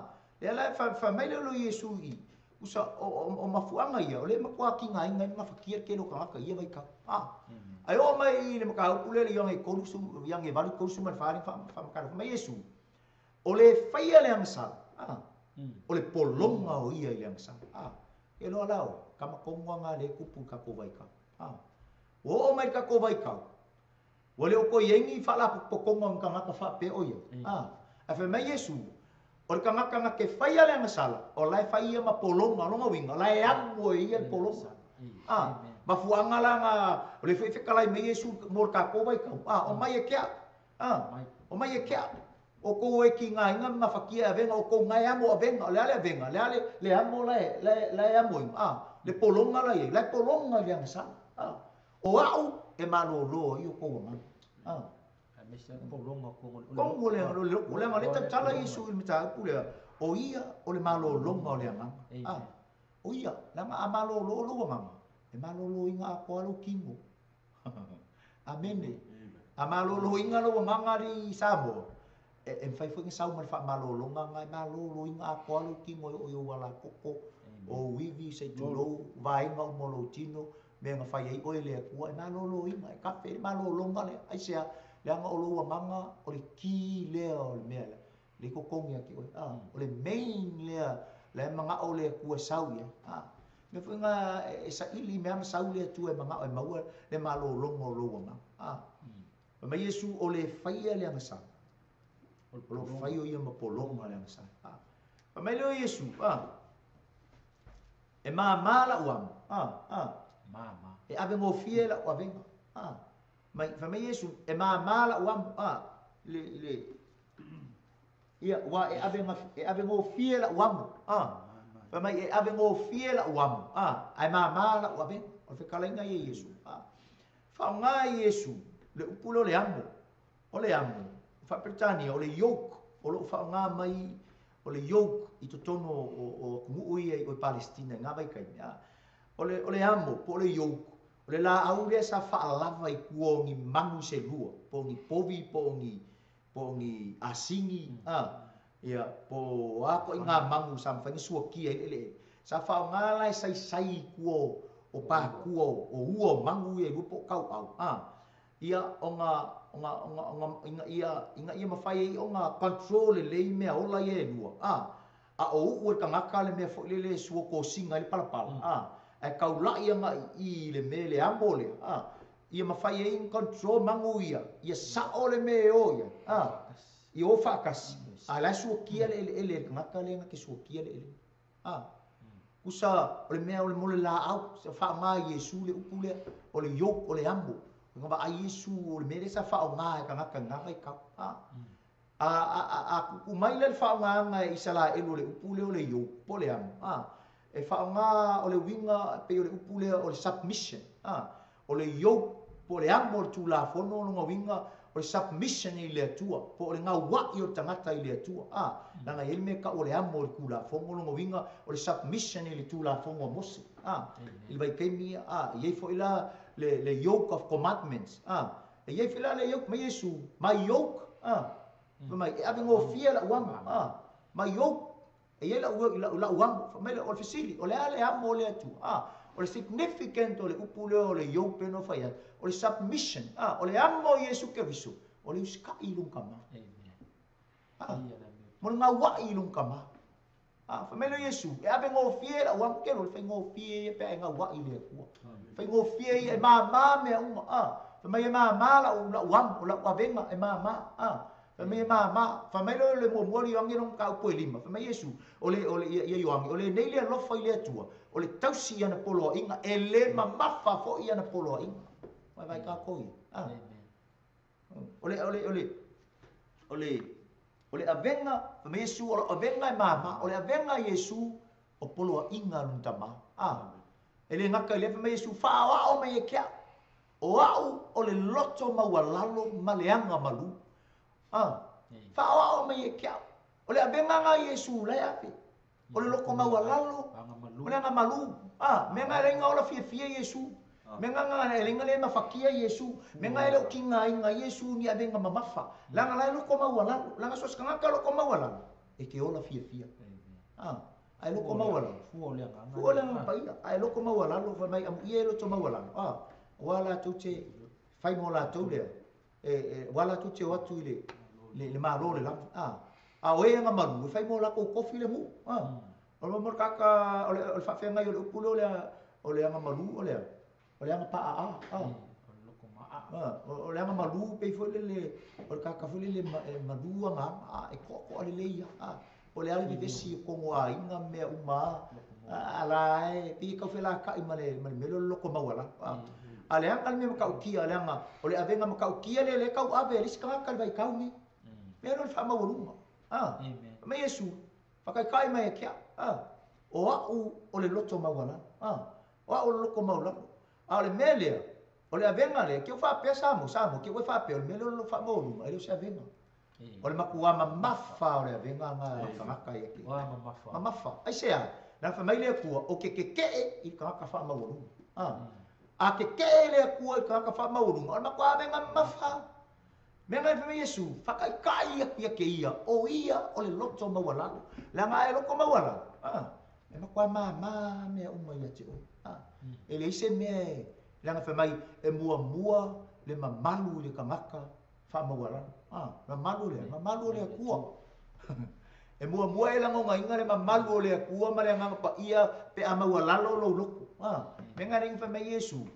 Lea la e fai mai lea o Iesu i, Usa, o mafuaaga ia, o lea e matua tigaina ai ma gafatia le tele o tagata i ia vaitau. A, ae oo mai i le mataupu lea i le Ioane 30, Ioane 8, 34 lea na faamatala fai mai Iesu, O le faia le agasala, a, o le pologa o ia i le agasala. A, e loa la oe, tama tonu lava na lea e tupu i le tatou vaitau. A, ua oo mai i le tatou vaitau, Ua le o toe i ai ni faalapotopotoga o ni tagata faapea o ia. A, ae fai mai Iesu, O le tagata na te faia le agasala, o la e fai ia ma pologa, o lona uiga, o la e amo e ia le pologa. A, mafuaaga la na, o lea foi e fetalai mai Iesu mo le tatou vaitau, a, omai e te au, a, omai e te au, outou e tigaina ma mafatia e avega, outou na e amo avega, o le a le avega, le a le, le amo la e, la e, la e amoina, a, le pologa la e i ai, la e pologa i le agasala, a. O au e malōlō ai outou agaga. A. Aemaise lava le pologa o tonu o le Tonu o le, o le loto. Leaga o lea e tautala Iesu i le mataupu lea, o ia o le malōlōga o le agaga. A. O ia, leaga a malōlō lou agaga, e malōlōina atoa lou kino. Amene. A malōlōina lou agaga alii Samoa, e, e mafai foi ona sau ma le faamalōlōga na e malōlōina atoa lou tino e oo i ou alakoko, ou ivi, se i tulou, vaega uma o lou tino, mea na fai ai oe e le Atua, e malōlōina, e kafe le malōlōga lea. Aisea? Leaga o lou agaga o le key lea o le mea lea, lea e totogi ia te oe, a, o le main lea la e manao le Atua e sau i ai, a. Mea foi na e saili mea ma sau le Atua e manao e maua le malōlōga o lou agaga, a. Fai mai Iesu, o le faia le agasala, o lo o fai o ia ma pologa le agasala, a. Fai mai lea o Iesu, a, E māmā lau amo, a, a. Māmā. E avegofie lau avega, a. Mai, fai mai Iesu, e māmā lau amo, a. Le, le, ia, ua e ave, e avegofie lau amo, a. Fai mai, e avegofie lau amo, a. Ae māmā lau avega. O le fetalaiga ia Iesu, a. Faaaoga e Iesu le upu lea o le amo. O le amo, faa-Peretania, o le yoke, o lo o faaaoga mai o le yoke i totonu o atunuu ia i Palestina i ngā vaitaimi, a. O le, o le amo, po o le yoke, o le laau lea sa faalava i tua o ni manu se lua, po o ni povi, po o ni, po o ni asini, a, ia, po o a koʻi ngā manu sa mafai ona suakia ai le eleele. Sa faaaoga la e saisai i tua o, o pākua o, o ua o manu ia e lua po o kauʻau, a. Ia, ona, ona, ona, ona, ina ia, ina ia mafai ai ona control lelei mea ola ia e lua, a, a o uʻu e le tagata le mea foi lele e sua kosina ai le palapala, a, ae taulaʻi agai i i le mea le amo lea, a, ia mafai ai ona control manu ia, ia sao le mea e o i ai, a, ia o faatasi, a o la e suakia le eleele e le tagata lea na te suakia le eleele. A, tusa o le mea o le mo le laau, sa faaaoga e Iesu le upu lea, o le yoke, o le amo. Na vaai Iesu o le mea lea sa faaaoga e tagata i na vaitau. A, a, a, a, a kuku mai la le faaaogaina e Isalaelu o le upu lea o le yoke, po o le amo, a, e faaaoga o le uiga pei o le upu lea o le submission, a, O le yoke, po o le amo o le Tulafono, o lona uiga, o le submission i le Atua, po o le gauaʻi o le tagata i le Atua. A, leaga e i ai le mea e tau o le amo o le Tulafono, o lona uiga, o le submission i le Tulafono a Mose. A, i le vaitaimi ia, a, e i ai foi la le, le yoke of commandments. A, e i ai foi la le yoke mai Iesu, my yoke, a, fai mai, e avegofie lau amo, a, my yoke. E i ai lau, lau, lau amo, fai mai lea, o le fesili, o le a le amo o le Atua? A, o le significant o le upu lea o le yoke pei ona fai atu, o le submission, a, o le amo o Iesu Keriso, o le usikaʻi i lona kama. A, mo le gauaʻi i lona kama. A, fai mai lea o Iesu, E ave gofie lau amu, ke le faigofie ia pe a e gauai i le Atua. Faigofie ia, e māmā mea uma. A, fai mai e māmā lau, lau amu, o lau avega, e māmā. A, fai mai e māmā. Fai mai lea o le muamua o le Ioane lona mataupu e lima, fai mai Iesu, o le, o le, ia, ia Ioane, o lenei le alofa i le Atua, o le tausi i ana poloaiga, e le mamafa foi ana poloaiga. Vaivai kākou ia. A. O le, o le, o le, o le, o le avega, fai mai Iesu, o lau avega e māmā, o le avega a Iesu, o poloaiga a lona Tama. A, e le gata i lea, fai mai Iesu, faaoao mai e ke au, o au o le loto maualalo ma le aga malū. A, faaoao mai e ke au. O le avega na a Iesu la e ave. O le loko maualalo, o le aga malū. A, mea na e leai na ola fiafia Iesu. Mea na e leai na le mafatia Iesu. Mea na e le o tigaina Iesu ni avega mamafa. Leaga la e loko maualalo. Leaga so o se tagata loko maualalo, e te ola fiafia. A, ae loko maualalo. Fua o le agaga. Fua o le agaga paia. Ae loko maualalo, fai mai amuia e loto maualalo. A, aua latou te fai mo latou lea. E, aua latou te o atu i le, le, le Malo o le lagi. A, a o e aga malu, e fai mo latou kofi le nuu. A, o le mo le tagata, o le, o le faafeagai o le upu lea o le, o le aga malu, o le a, o le aga paaa. A, a, o le aga malu pei foi lele, o le tagata foi lele e malu aga aga, a, e toatoa lelei lava. A, po o le a le vevesi o tonu aiga ma mea uma a, a la e pei e tau felata'i ma le ma le mea lea o le loto maualalo. A, a leaga le mea matautia leaga o le avega matautia lea lea e tau ave e le isi tagata i le vaitau nei. Mea lea o le faamaualuga. A, fai mai Iesu, faataitai mai e te au, a, o a'u o le loto maualalo. A, o a'u o le loto maualalo. A o le mea lea, o le avega lea, te u faapea Samoa, Samoa, te u e faapea o le mea lea o le faamaualuga, e le o se avega. O le matua mamafa o le avega na e tagata ia te ia. Mamafa. Mamafa. Aisea? Leaga fai mai le Atua, ou te tete'e i le tagata faamaualuga. A. A tete'e le Atua i le tagata faamaualuga, o le matua avega mamafa. Mea na fai mai Iesu, faataitai atu ia te ia, o ia o le loto maualalo. Leaga a e loto maualalo, a, e matua māmā mea uma ia te oe. A. E leai se mea e, leaga fai mai, e muamua le mamalu i le tagata faamaualalo. A, mamalu o le a? Mamalu o le Atua. E muamua e lagonaina le mamalu o le Atua ma le Agaga Paia pe a maualalo lou loto. A, mea na le fai mai Iesu,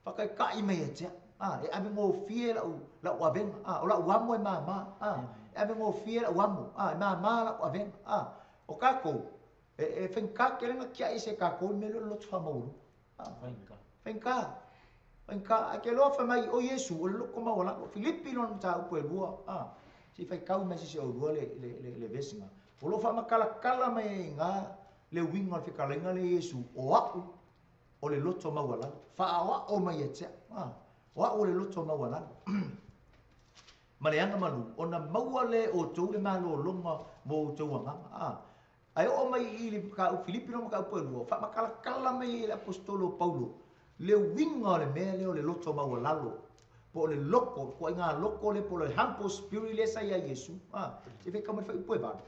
faataitai mai ia te au. A, e ave gofie lau, lau avega. A, o lau amo e māmā. A, e ave gofie lau amo. A, e māmā lau avega. A, o kākou, e, e faigata tele ona tiai se kākou i le mea lea o le loto faamaualuga. A, Faigata. Faigata. Faigata. Ae te iloa fai mai, o Iesu, o le loto maualalo. Filipi lona mataupu e lua, a, se i faitau mai se isi oulua le, le, le, le vesi na. O lo o faamatalatala mai ai i ina le uiga o le fetalaiga lea Iesu, o a'u o le loto maualalo. Faaoao mai ia te a'u, a, o a'u o le loto maualalo. Ma le aga malu, ona maua lea e outou le malologa mo outou agaga. A, Ae oo mai i le mataupu Filipi lona mataupu e lua, faamatalatala mai ai e le Aposetolo o Paulo le uiga o le mea lea o le loto maualalo, po o le loto, le ituaiga loto lea po o le humble spirit lea sa i ai Iesu. A, se i faitau mai le fuaiupu e valu.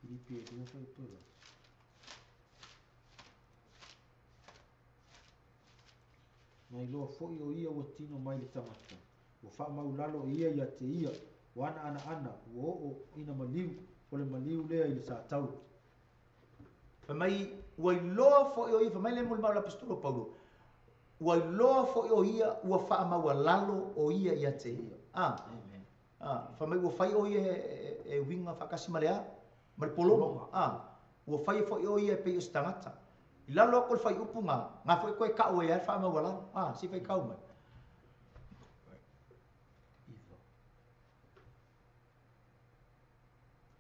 Filipi e lua fuaiupu e valu. Na iloa foi o ia ua tino mai le tagata, ua faamaulalo e ia ia te ia, ua anaanaana, ua oo ina maliu, o le maliu lea i le satauro. Fai mai, ua iloa foi o ia, fai mai le molimau a le Aposetolo o Paulo, ua iloa foi o ia ua faamaualalo o ia ia te ia. A, a, fai mai ua fai o ia e, e, e uiga faatasi ma le a? Ma le pologa. A, ua faia foi o ia e pei o se tagata. I lalo atu o le fuaiupu na, na foi toe tau ai lava le faamaualalo. A, se i faitau mai.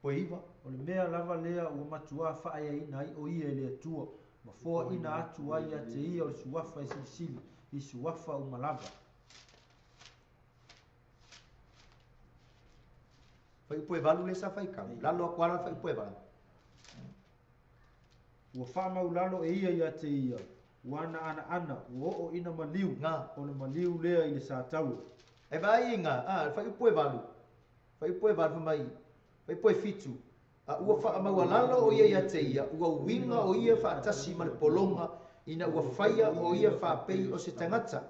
Poe iva. O le mea lava lea ua matuā faaeaina ai o ia e le Atua, ma foaina atu ai ia te ia o le suafa e silisili i suafa uma lava. Fuaiupu e valu lea sa faitau. Lalo atu lava la le fuaiupu e valu. Ua faamaulalo e ia ia te ia, ua anaanaana, ua oo ina maliu, Na. o le maliu lea i le satauro. E vaai i na, a, le fuaiupu e valu, fuaiupu e valu fai mai, fuaiupu e fitu, a ua faamaualalo o ia ia te ia, ua uiga o ia faatasi ma le pologa, ina ua faia o ia faapei o se tagata.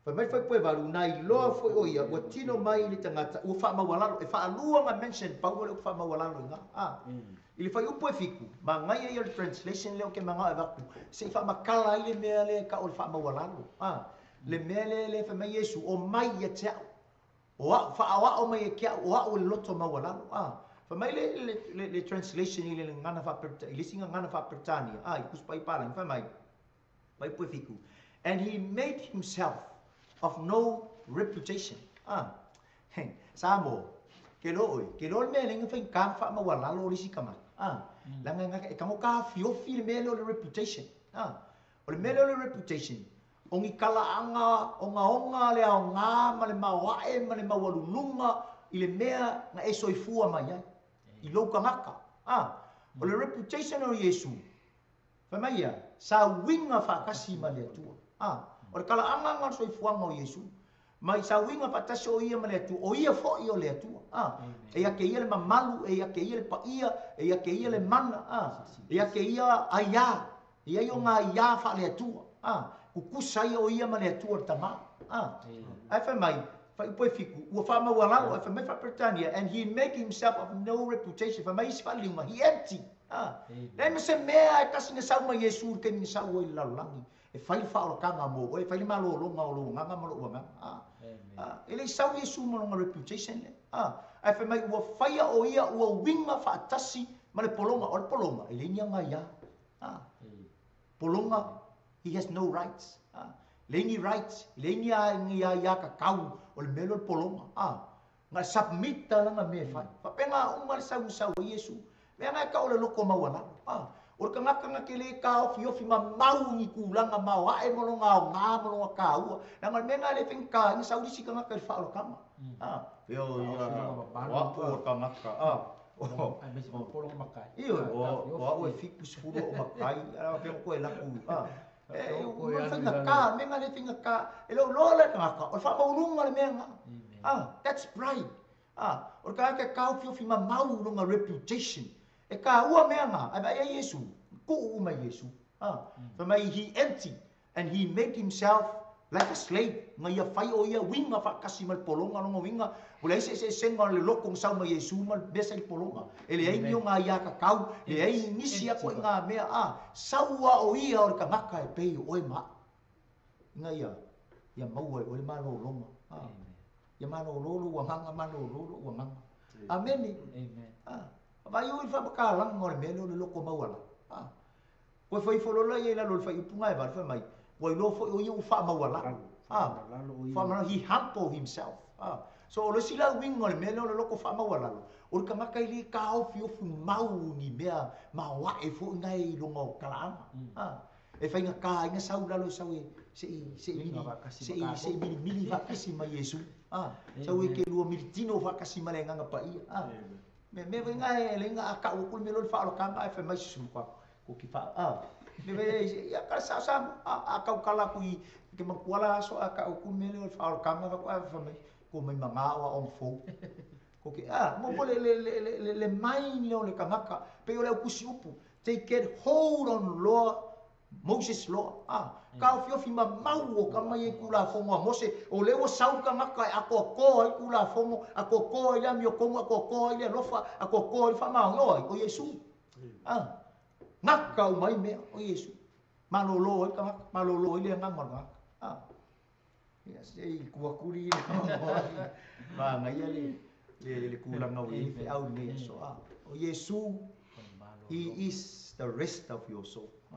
Fai mai le fuaiupu 8, na iloa foi o ia ua tino mai i le tagata ua faamaualalo. E faalua ona mention Paulo lea ua faamaualalo i ina. A. I le fuaiupu 7, manaia ia o le translation lea ou te manao e avatu se i faamatala ai le mea lea e tau o le faamaualalo. A. Le mea lea lea fai mai Iesu, omai ia te au. O au, faaoao mai e te au, o au o le loto maualalo. A. Fai mai le, le, le, le translation i le gagana faa-Peretania, i le isi gagana faa-Peretania, a, i le Tusi Paia Palagi, fai mai, Fuaiupu 7, And he made himself of no reputation. Ah, Samoa, ke iloa ʻoe, ke iloa le mea e leai na faigata ona faamaualalo o le isi tagata. Ah, leaga e tago taofiofi le mea lea o le reputation. Ah, o le mea lea o le reputation, o ni talaaga ogaoga le aoga ma le maoae ma le maualuluga i le mea na e soifua mai ai, i lou tagata. Ah, o le reputation o Iesu, Fai mai ia, sa uiga faatasi ma le Atua. A, o le talaaga lena o le soifuaga o Iesu. Mai sa uiga faatasi o Ia ma le Atua, o Ia foi o le Atua. A, e ia te Ia le mamalu, e ia te Ia le paia, e ia te Ia le mana, a, e ia te Ia aiā, e i ai ona aiā faale-Atua. A, tutusa ia o Ia ma le Atua le Tama. A, ae fai mai, fuaiupu 7, ua faamaualalo, ae fai mai faa-Peretania, and he make himself of no reputation, fai mai isi faaliliuga, he empty. A, leai ma se mea e tasi na sau mai Iesu i le taimi na sau ai i le lalolagi e fai le faaolataga mo oe, e fai le malologa o lou agaga ma lou agaga. A, a, e le i sau Iesu ma lona reputation lea. A, ae fai mai ua faia o ia ua uiga faatasi ma le pologa. O le pologa, e leai ni aga ia. A, pologa, he has no rights. A, leai ni rights, leai ni a, ni aiatatau o le mea lea o le pologa. A, Na submit a lana mea e fai. Faapena uma le sau na sau ai Iesu. Mea na e tau o le loto maualalo. A, o le tagata na te le taofiofi ma mau ni tulaga maoae ma lona aoga ma lona taua. Leaga o le mea na e le faigata ai na sau le isi tagata i le faaolataga. A, pei o ia, o au o le tagata. A, ioe, o au e 70 ou matai, a pei o koe laku, a, e, o le faigata, le mea na le faigata. E le o iloa le tagata, o le faamaualuga le mea na. Ah, that's pride. Ah, o le tagata e taofiofi mamau lona reputation. E taua mea na, ae vaai ai Iesu, tuu uma i Iesu. Ah, fai mai he empty and he made himself like a slave, na ia fai o ia uiga faatasi ma le pologa, lona uiga, ua leai se eseesega o le loto na sau mai Iesu ma le mea sa i le pologa. E leai ni ona aiatatau, leai nisi aku i ngā mea, ah, sau a o ia o le tagata e pei o oe ma au. Ina ia, ia maua e oe le malologa. A, ia malolo lou agaga, malolo lou agaga. Amene. A, vaai oi le faamatalaga o le mea lea o le loto maualalo. A, koe fai ifo loa ia i lalo o le fuaiupu 8, fai mai, ua iloa foi o ia ua faamaualalo. A, faamaualalo, he humble himself. A, so o le isi la uiga o le mea lea o le loto faamaualalo, o le tagata e le taofiofi mau ni mea maoae foi na e i luga o talaaga. A, E faigata ai na sau lalo sau e se i se i mili se i se i milimili faatasi ma Iesu. A, sau e ke lua militino faatasi ma le Agaga Paia. A, me me foi na e le na a kau aku le mea loa le faaolataga ae fai mai susu ko ko ki fa a. Me me ia ka sa sa a a kau kala ku i ke manatua la aso a kau aku le mea lea o le faaolataga ka ku fai mai ko mai maga o aoga fou. Ko ke a mo mo le le le le le mind lea o le tagata pei o le au tusi upu They get hold on loa Moses loa. A, taofiofi mamau o ka mai ai Tulafono a Mose, o lea ua sau tagata e atoatoa ai Tulafono, atoatoa ai le amiotonu, atoatoa ai le alofa, atoatoa ai le faamaonia ai, o Iesu. A, gata uma ai mea, o Iesu. Malolo ai tagata, malolo ai le agaga o le tagata. A, ia se i tuu atu li manaia le le le tulaga o i ai feau i lenei aso. A, o Iesu, He is the rest of your soul. A,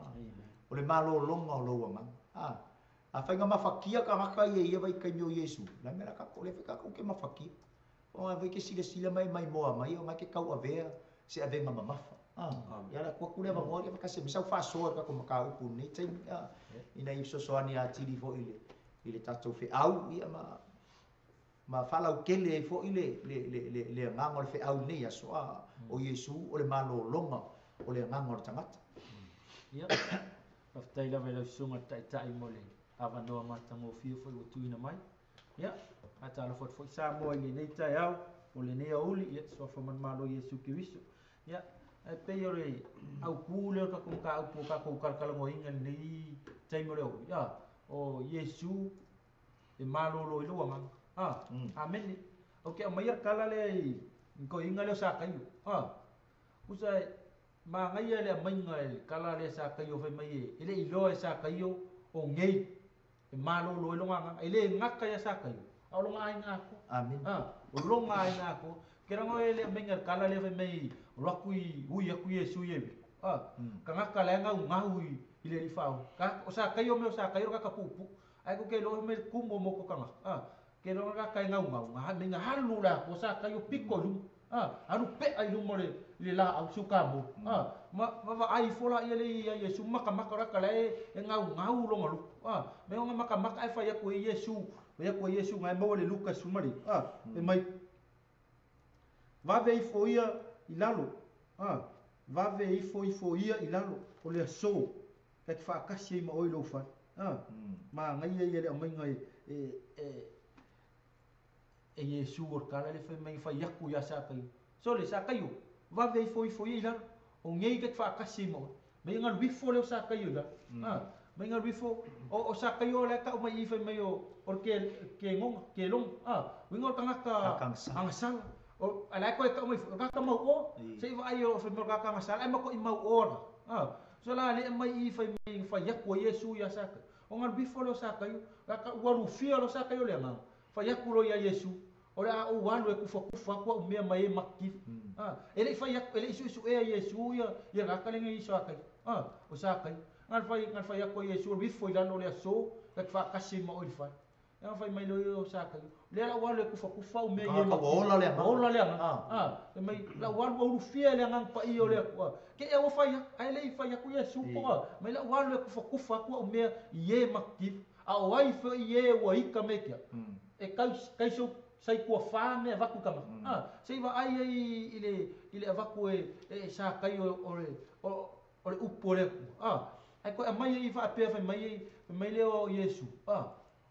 o le malologa o lou agaga. A, afai na mafatia tagata ia i ia vaitaimi o Iesu, o le a le mea o le a tatou, o lea foi tatou te mafatia. O a foi ke silasila mai maimoa mai o na ke tauavea se avega mamafa. A, ia la tuu atu le avanoa ia kasi me sau faasoa i le tatou mataupu i lenei taimi, a, ina ia fesoasoani atili foi i le i le tatou feau ia ma ma faalautele ai foi le le le le le agaga o le feau i lenei aso, a, o Iesu o le malologa o le agaga o le tagata. Ia, faafetai lava i lau Susuga i le Taitai mo le avanoa matagofie foi ua tuuina mai. Ia, faatalofa atu foi Samoa i lenei taeao, o lenei aoauli, ia, suafa manumalo Iesu Keriso. Ia, ae pei o le autu lea o le tatou mataupu o tatou talatalanoaina i lenei taimi o le aoauli, ia, o Iesu e malōlō ai lou agaga. A, Amene. Ou te aumaia le tala lea i le toeaina lea o Sakaio. A, tusa e manaia le aumaiga e le tala lea Sakaio fai mai e le i iloa e Sakaio o nei e malōlō ai lona agaga. E le gata ia Sakaio, a o lona aiga atoa. Amene. A, o lona aiga atoa. Ke lago e le aumaiga e le tala lea fai mai olo atu i ui atu Iesu i Ieriko. A, tagata la e gaugau i le alii faaola. O Sakaio mea o Sakaio le tagata puupuu. Ae tou te iloa fai mai le tumu o moto tagata. A, ke iloa le tagata e gaugau, ga mei ga alu le Atua Sakaio pito i luma. A, alu pea i luma o le i le laau siukamou. A, ma ma vaai ifo laia lea ia Iesu matamata o le tagata la e gaugau lona loto. A, mea ona matamata ae fai atu e Iesu, fai atu e Iesu na e maua i le Luka 19. A, fai mai, Vave ifo ia i lalo, a, vave ifo ifo ia i lalo o le aso ta te faatasi ai ma oe i lou fale. A, manaia ia le aumaiga e, e, e, e Iesu o le tala lea fai mai fai atu ia Sakaio. Sole, Sakaio, vave ifo ifo ia i lalo, o nei ta te faatasi ai ma oe. Mai galu ifo lea o Sakaio i lalo. A, mai galu ifo, o, o Sakaio la e tau mai i fai mai o, o le ke, kegoga, keloga. A, uiga o le tagata agasala. O, a la e toe tau mai foi, o le tagata mauoa. Se i vaai o fai mai o le tagata agasala, ae matuai mauoa la. A, so la le aumai i fai mai fai atu ai Iesu ia Sakaio. O galu ifo lea o Sakaio, ua lufia loa Sakaio i le agaga. Fai atu loa ia Iesu, O le a ou alu e kufakufa atu au mea ma e makili. A, e le i fai atu, e le i suesuea e Iesu ia, ia tagata lea i Sakaio. A, o Sakaio. Na fai, na fai atu e Iesu, alu ifo i lalo o le aso, ta te faatasi ai ma oe i le fale. Ia fai mai loa ia o Sakaio, lea la ua alu e kufakufa au mea i e Ua ola le agaga. Ua ola le agaga. A, fai mai, la ua alu ua ulufia e le Agaga Paia o le Atua. Ke ea ua fai atu, ae le i fai atu Iesu po a, mai la ua alu e kufakufa atu au mea i e makili. A o ai foi e ua ika me kia, e kai, kai so, sai kua whā mea avatu i ka maka. A, se i vaai ai i le, i le avatu e, e Sakaio o le, o, o le upu a le Atua. A, ae koe aumai ai faapea fai mai ai, fai mai lea o Iesu, a,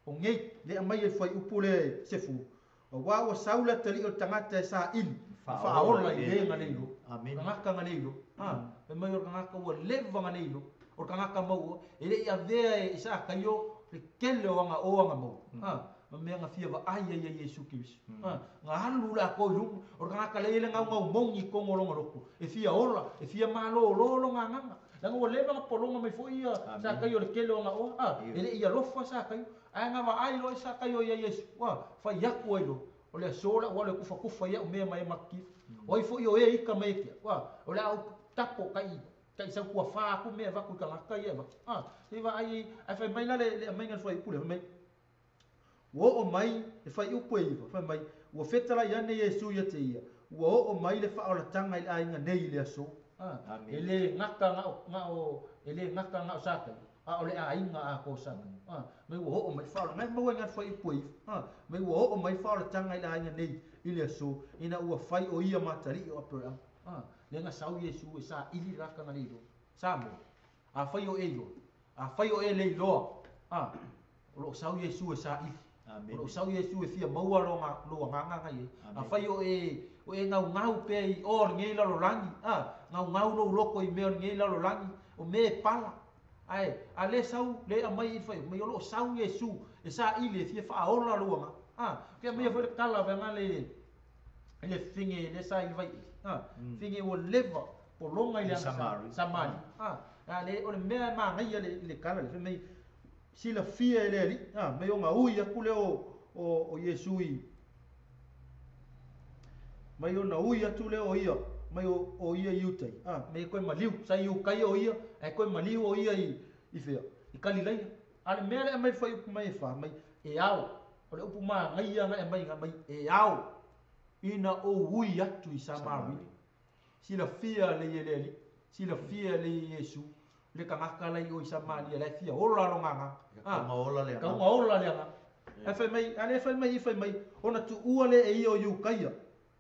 o nei, le aumai ai fuaiupu lea e sefulu, auā ua sau le atalii o le tagata e saili, e faaola i le na le iloa. Tagata na le iloa. A, fai mai o le tagata ua leva na le iloa, o le tagata maua, e le i avea e Sakaio le tele o aga o aga maua. A, ma mea na fia vaai ai ia Iesu Keriso. A, na alu le atoa i luma, o le tagata lea e i ai le gaugau moni i totonu o lona loto, e fia ola, e fia malōlō lona agaga. Leaga ua leva ona pologa mai foi ia Sakaio i le tele o ana oa, a, e le i alofa Sakaio, ae na vaai loa e Sakaio ia Iesu, a, fai atu ai loa, o le aso le au alu e kufakufa i au mea ma e makikifa. O ai foi o e ika mai e kia, a, o le a ou tapo kai, kai sau kuafa aku mea e avatu i tagata ia e avatu. A, se i vaai ai, ae fai mai la le, le aumaiga i le fuaiupu lea, fai mai, Ua oo mai le fuaiupu e 9, fai mai, ua fetalai ane Iesu ia te ia, ua oo mai le faaolataga i le aiga nei i le aso. A, e le gata na o, na o, e le gata na o Sakaio, a o le aiga atoa o Sakaio. A, mai ua oo mai le faaolataga, e maua i le fuaiupu e 9, a, mai ua oo mai le faaolataga i le aiga nei i le aso, ina ua fai o ia ma atalii o Aperahama. A, lea na sau Iesu e saili le tagata na le iloa. Samoa, afai o e iloa, afai o e le iloa, a, O lo o sau Iesu e saili. O lo o sau Iesu e fia maua lona, lou agaga na i ai. Afai o e, o e gaugau pea i o lenei lalolagi, a, gaugau lou loto i mea o lenei lalolagi, o mea e pala. Ae, a le sau, le aumai i le fai mai o lo o sau Iesu e saili e fia faaola lou agaga. A, ke aumaia foi le tala vaega le, i le fine lea sa i le vaieli, a, fine ua leva pologa i le aga Samari. A, a le, o le mea e manaia i le tala lea, fai mai, Silafia e le Alii, a, mei ona ui atu lea o, o Iesu i, mai ona ui atu lea o ia, mai o, o ia i utai, a, mei e toe maliu, sa i utai o ia, ae toe maliu o ia i, i fea? I Kalilaia. A o le mea lea e aumai i le fuaiupu mai e fa, mai e ao, o le upu manaia na e aumai, mai e ao ina ou ui atu i Samaria. Silafia lei e le Alii, silafia lei e Iesu, le tagata la i o i Samaria la e fia ola lona agaga. A, kauga ola le agaga. Kauga ola le agaga. Ae fai mai, a lea fai mai i fai mai, ona tuua lea e ia o Iukaia,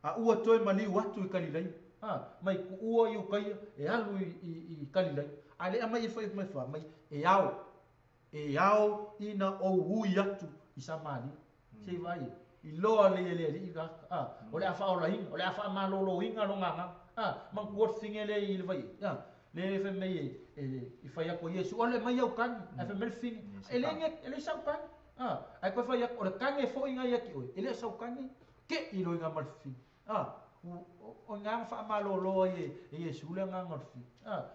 a ua toe maliu atu i Kalilaia. A, mai tuua Iukaia e alu i, i, i Kalilaia. A lea aumai i fai mai fa mai, e ao, e ao ina ou ui atu i Samaria. Se i vaai e, iloa lei e le Alii la, a, o le a faaolaina, o le a faamaloloina lona agaga. A, manatua le fine lea i le vai e, a, le fai mai e, e, i fai atu e Iesu, ole mai au tagi, ae fai mai le fine, e le, e le sau tagi. Ae toe fai atu, o le kage foi na ia te oe, e le o sau kage, te'i loa i ina ma le fefine. O i ina na faamalolo ai e Iesu le agaga o le fefine.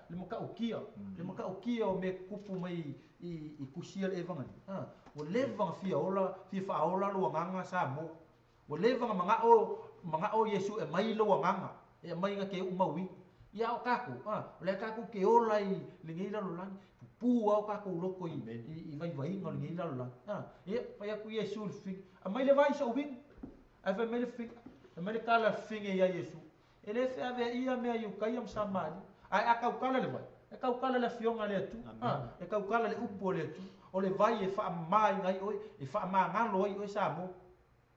Le matautia, le matautia o mea e tutupu mai i tusi ia le Evagalii. Ua leva ona fia ola, fia faaola lou agaga Samoa. Ua leva ona mana'o, mana'o Iesu e aumai lou agaga, e aumai na te u'umauina. Ia a o tatou, o lea tatou te ola i lenei lalolagi, pupu lava o tatou loto i vaivaiga o lenei lalolagi. Ia, fai atu Iesu i le fefine, aumai le vai i so'u uinu. Ae fai mai le fefine, fai mai le tala a le fefine ia Iesu, e le feaveaia mea Iutaia ma Samaria, ae a tautala le vai, e tautala le Afioga a le Atua, e tautala le upu a le Atua, o le vai e faamamaina ai oe, e faamagalo ai oe Samoa.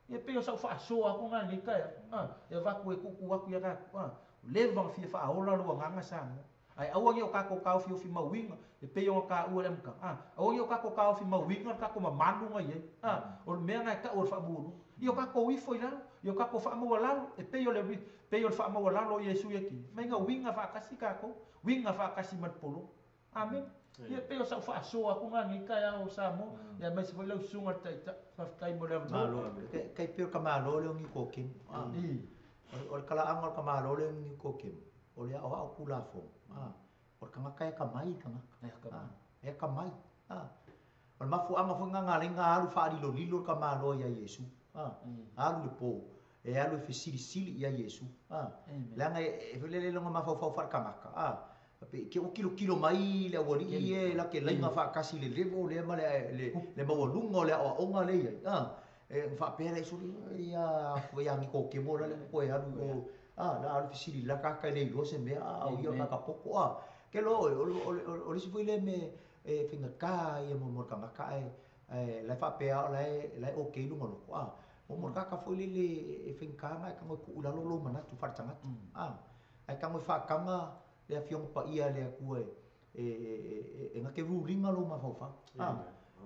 Ia pei o sau faasoa atu lena i lenei taeao, e avatu e tuutuu atu ia tatou, ua leva ona fia faaola lou agaga Samoa. Ae aua ne i o tatou taofiofi mauina e pei ona taua i le amataga, aua ne i o tatou taofi mauina le tatou mamalu na i ai, o le mea lena e tau o le faamuamua. Ia o tatou ifo i lalo, ia o tatou faamaualalo, e pei o le pei o le faamaualalo o Iesu ia te mai na uiga faatasi tatou, uiga faatasi ma le pologa. Amene. Ia pei o sau faasoa atu lena i lenei taeao o Samoa, ia aemaise foi lau susuga i le Taitai. Faafetai mo le avanoa. Malo. Tai pei o le tamaloa lea o Nikokemo. O le talaaga o le tamaloa lea o Nikokemo, o le aoao Tulafono. O le tagata e atamai le tagata. E atamai. O le mafuaaga foi lena na ala ai ona alu faalilolilo le tamaloa ia Iesu. Alu i le po, e alu e fesilisili ia Iesu. Leaga e foi lele lona mafaufau faale-tagata. Pe te ua tilotilo mai le aualii ia e la te laina faatasi i le level lea ma le maualuga o le aoaoga lea e i ai, e ona faapea lea, sole, ia ia Nikotemo la lea ua toe alu i o, la alu fesili la tagata e le iloa se mea, a o ia o le tagata poto, a. Ke loa oe, o le isi foi lea mea e faigata ia mo le tagata ae la e faapea o la e okay lona loto, a. Mo le tagata foi lele e faigata ona e tago e tuu i lalo lou manatu faale-tagata, a. Ae tago e faataga le Afioga Paia a le Atua e na te rule ina lou mafaufau.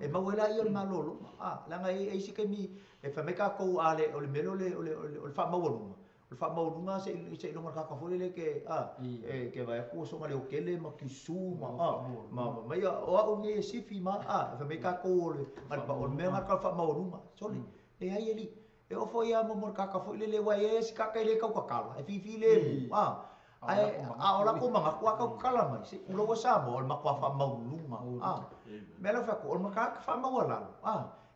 E maua ai laia o le malologa. Leaga e i ai isi taimi e fai mai tatou a le, o le mea lea o le faamaualuga, o le faamaualuga seiloga o le tagata foi lele ke, e ke vaai atu ua soga leotele ma kisu ma, ma mai o au nei e sifi ma, e fai mai tatou o le mea lena o le faamaualuga. Sole, leai alii. E oo foi lava mo le tagata foi lele, aua e i ai lava si tagata e le tautatala, e fifilemu, ae a o latou manatu a tautatala mai, se i pulou a Samoa, o le matua faamaualuluga, a. Mea la e fai atu, o le tagata faamaualalo,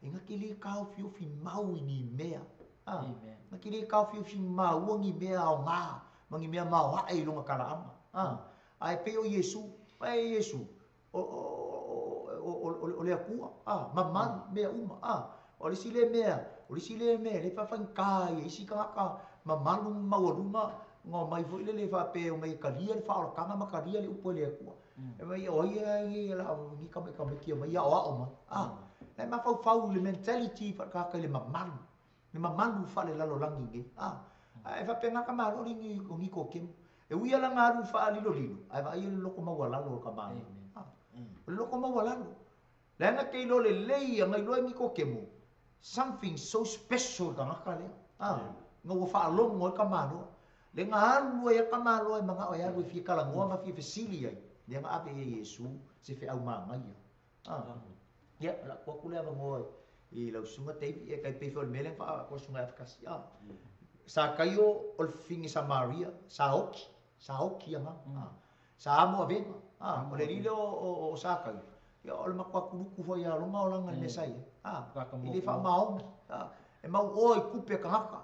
e na te le taofiofi mau i ni mea, na te le taofiofi maua ni mea aoga ma ni mea maoae i lona talaaga, Ae pei o Iesu, ae Iesu, o le Atua, mamalu, mea uma, O le isi lea mea, o le isi lea mea e le faafaigata ai e isi tagata mamalu ma maualuga ona omai foi lele faapea e omai e talia le faaolataga ma talia le upu a le Atua. E fai mai, o ai lava lenei lenei tamaiti e omai aoao mai, La e mafaufau i le mentality faale-tagata i le mamalu, le mamalu faale-lalolagi nei, Ae faapena ka malo alii o Nikotemo. E ui lava la alu faalilolilo, ae vaaia le loto maualalo o le tamaloa. O le loto maualalo. Leaga te iloa lelei ana iloa e Nikotemo, something so special le tagata lea. Ina ua faalogo ai le tamaloa. Lea na alu ai lava le tamaloa e manao e alu e fia talanoa ma fia fesili ai, lea na ave ai e Iesu se feau manaia. Ia, o le a tuu atu le avanoa i lau susuga David, ia tai pei foi o le mea lea na faaatoa susuga ia Afakasi. Sakaio o le fafine Samaria, sa oti, sa oti agaga, sa amo avega. O le alii lea o Sakaio, ia o le matua kuluku foi ia lona olaga i le mea sa i ai. E le faamaoni, e mauoa i tupe a tagata.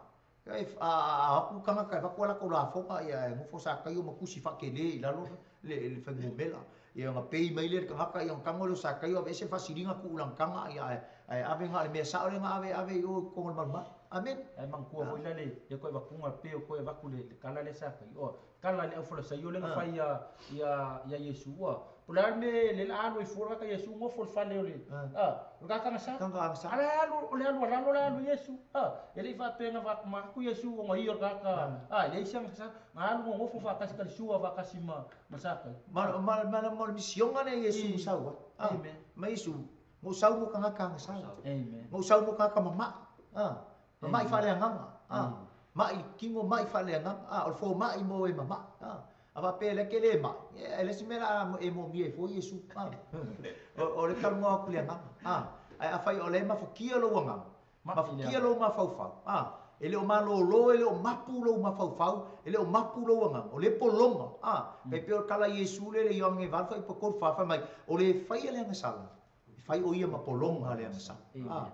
A o atu tagata e avatu a latou lafoga, ia e nofo Sakaio ma tusi faatele i lalo le fuainumera. Ia ona pay mai lea i le tagata, ia ona tago lea o Sakaio aveese le faasiliga tuu i lana taga, ia ae ave na o le mea sao lea na ave ave i o i totonu o le malumalu. Amene. Ae manatua foi la le ia toe avatuga pei o toe avatu le tala lea Sakaio, ua tala i le aufalasaio lea na fai ia ia ia Iesu ua po o le a le mea lea la alu ai fua le tagata Iesu nofo i le fale o le o le tagata gasa. Tagata A la e alu o le alu a lalo la e alu Iesu e le i faapea na manatu Iesu ona ia o le tagata e leai se agasala na alu nonofo faatasi talisua faatasi ma ma Sakaio. Ma o le misiona lea a Iesu na sau ai. Amen. Ma Iesu, na ou sau mo tagata agasala. Amen. Na ou sau mo tagata mama'i. Mama'i faaleagaga. Ma'i i le tino, ma'i faaleagaga. O le fomai mo e mama'i. A faapea o lea e te le ma'i, e leai se mea o le a e moomia ai fua Iesu. O le talanoa atu i le agaga. Ae afai o lea e mafatia lou agaga, mafatia lou mafaufau, a, e le o malōlō, e le o mapu lou mafaufau, e le o mapu lou agaga, o lea e pologa, a, tai pei o le tala a Iesu lea i le Ioane 8 fuaiupu 34, fai mai, o le faia le agasala, e fai o ia ma pologa le agasala. A,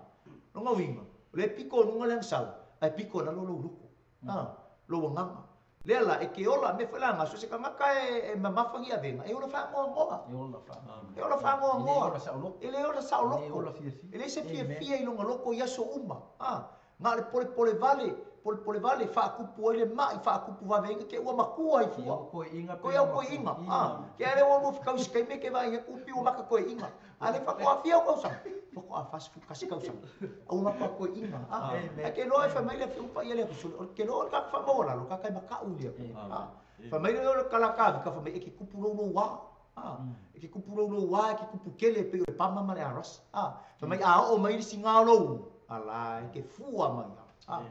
lona uiga, o lea e pito i luga le agasala, ae pito i lalo lou loto, a, lou agaga. Lea la, e te ola, mea foi la gaso, se tagata e mamafa ni avega, e ola faanoanoa. E ola faanoanoa. E ola faanoanoa. E le ola saoloto. E le ola saoloto. E le ola fiafia. E leai se fiafia i lona loto i aso uma. A, na o le polepole vale, polepole vale, faatupu ai le mai, faatupu vave ai, te ua matua ai fua. Koe au toeaiga. A, te a lea ua lua fetau i se taimi e te vaai atu pei ua mata toeaiga. A lea faatoa fia au tausaga? Faatoa 41 tausaga. A ua mata toeaiga. A, ae te iloa e fai mai le Afioga Paia le Aposolo, o te iloa o le tagata faamaualalo, o le tagata e matau i le Atua. A, fai mai lea o le tala a Kavita, fai mai e te tupu louloua. A, e te tupu louloua, e te tupu tele pei o le pama ma le arasi. A, fai mai a oo mai le isi gā o lou, ala e te fua mai lava. A,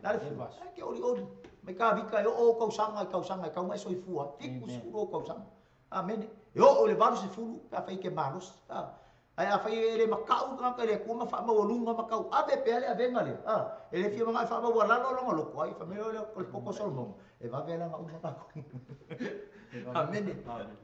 le a le fua? E te olioli. Mai Kavita e oo ou tausaga i tausaga e tatau ona e soifua ai, 70 ou tausaga. Amene. E oo i le 80 pe afai e te malosi. A, ae afai e le matau le tagata i le Atua ma faamaualuga ma tauave pea le avega lea, a, e le fia manao e faamaualalo lona loto, ai fai mai loa lea o le poto o Solomona, e vave la ona uma tatou. Amene.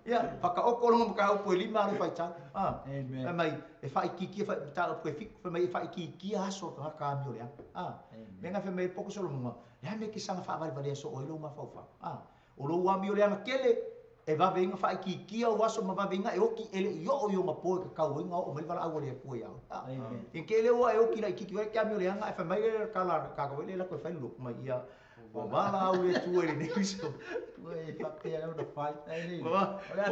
Ia, whakaoko lona mataupu e lima alo faitau. A, fai mai, e whaitiitia, whai, mataupu e fitu, fai mai e whaitiitia aso o le tagata amioleaga. A, mea na fai mai e le poto o Solomona, le a mea e te saga faavalevalea soo ai lou mafaufau. A, o lou amioleaga tele, e vave ai ona faaitiitia ou aso ma vave ai ona e oti e le i oo i ona po e tatau ai ona oo mai le valaau a le Atua ia oe. A, i te le ua e oti laitiiti ai ke amioleaga ae fai mai le tala a le tagata foi lea e alu atu e fai le lotu mai ia, ua valaau le Atua i lenei aso. Ua e faapea ona fai.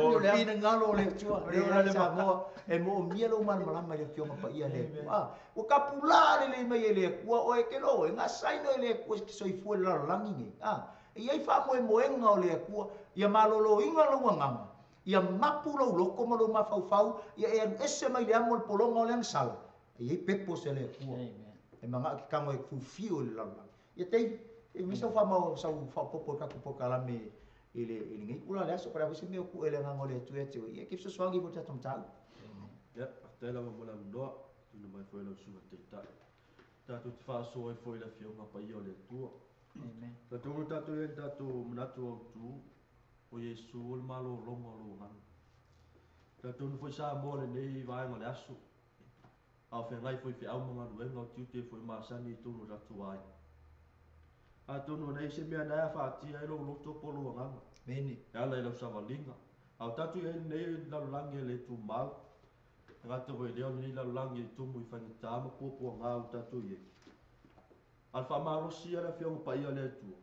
O le finagalo o le Atua, leai Samoa, e moomia lou malamalama i le Afioga Paia a le Atua. A, ua tapulaa lelei mai e le Atua oe e te iloa oe, gasaina e le Atua e te soifua i le lalolagi nei. A, E i ai faamoemoega o le Atua ia maloloina lou agaga, ia mapu lou loto ma lou mafaufau, ia e alu ese mai le amo o le pologa o le agasala. E i ai purpose a le Atua e manao e te tago e fulfill i le lalolagi. Ia David, e umi sau faamau sau faaopoopo i le tatou polokalame i le i lenei itula o le aso, po o le a foi se mea o tuu e le agaga o le Atua ia te oe, ia e te fesoasoani foi i le tatou mataupu. Ia, faafetai lava mo le avanoa, tuuina mai foi e lau Susuga Taitai. Tatou te faasoa ai foi i le Afioga Paia o le Atua. Amen. Talitonu tatou i ai i le tatou manatu autu, o Iesu o le malologa o lou agaga. Talitonu foi Samoa lenei vaega o le aso, a o feagai foi i feau ma galuega o tiute foi masani i totonu o tatou aiga. Atonu e leai se mea na e afatia ai lou loto po o lou agaga. Amene. E ala i lau savaliga. A o tatou i ai lenei lalolagi e le tumau, e gata foi i lea o lenei lalolagi e tumu i faigata ma puapuaga ua tatou i ai. A o le faamalosi ia le Afioga Paia a le Atua,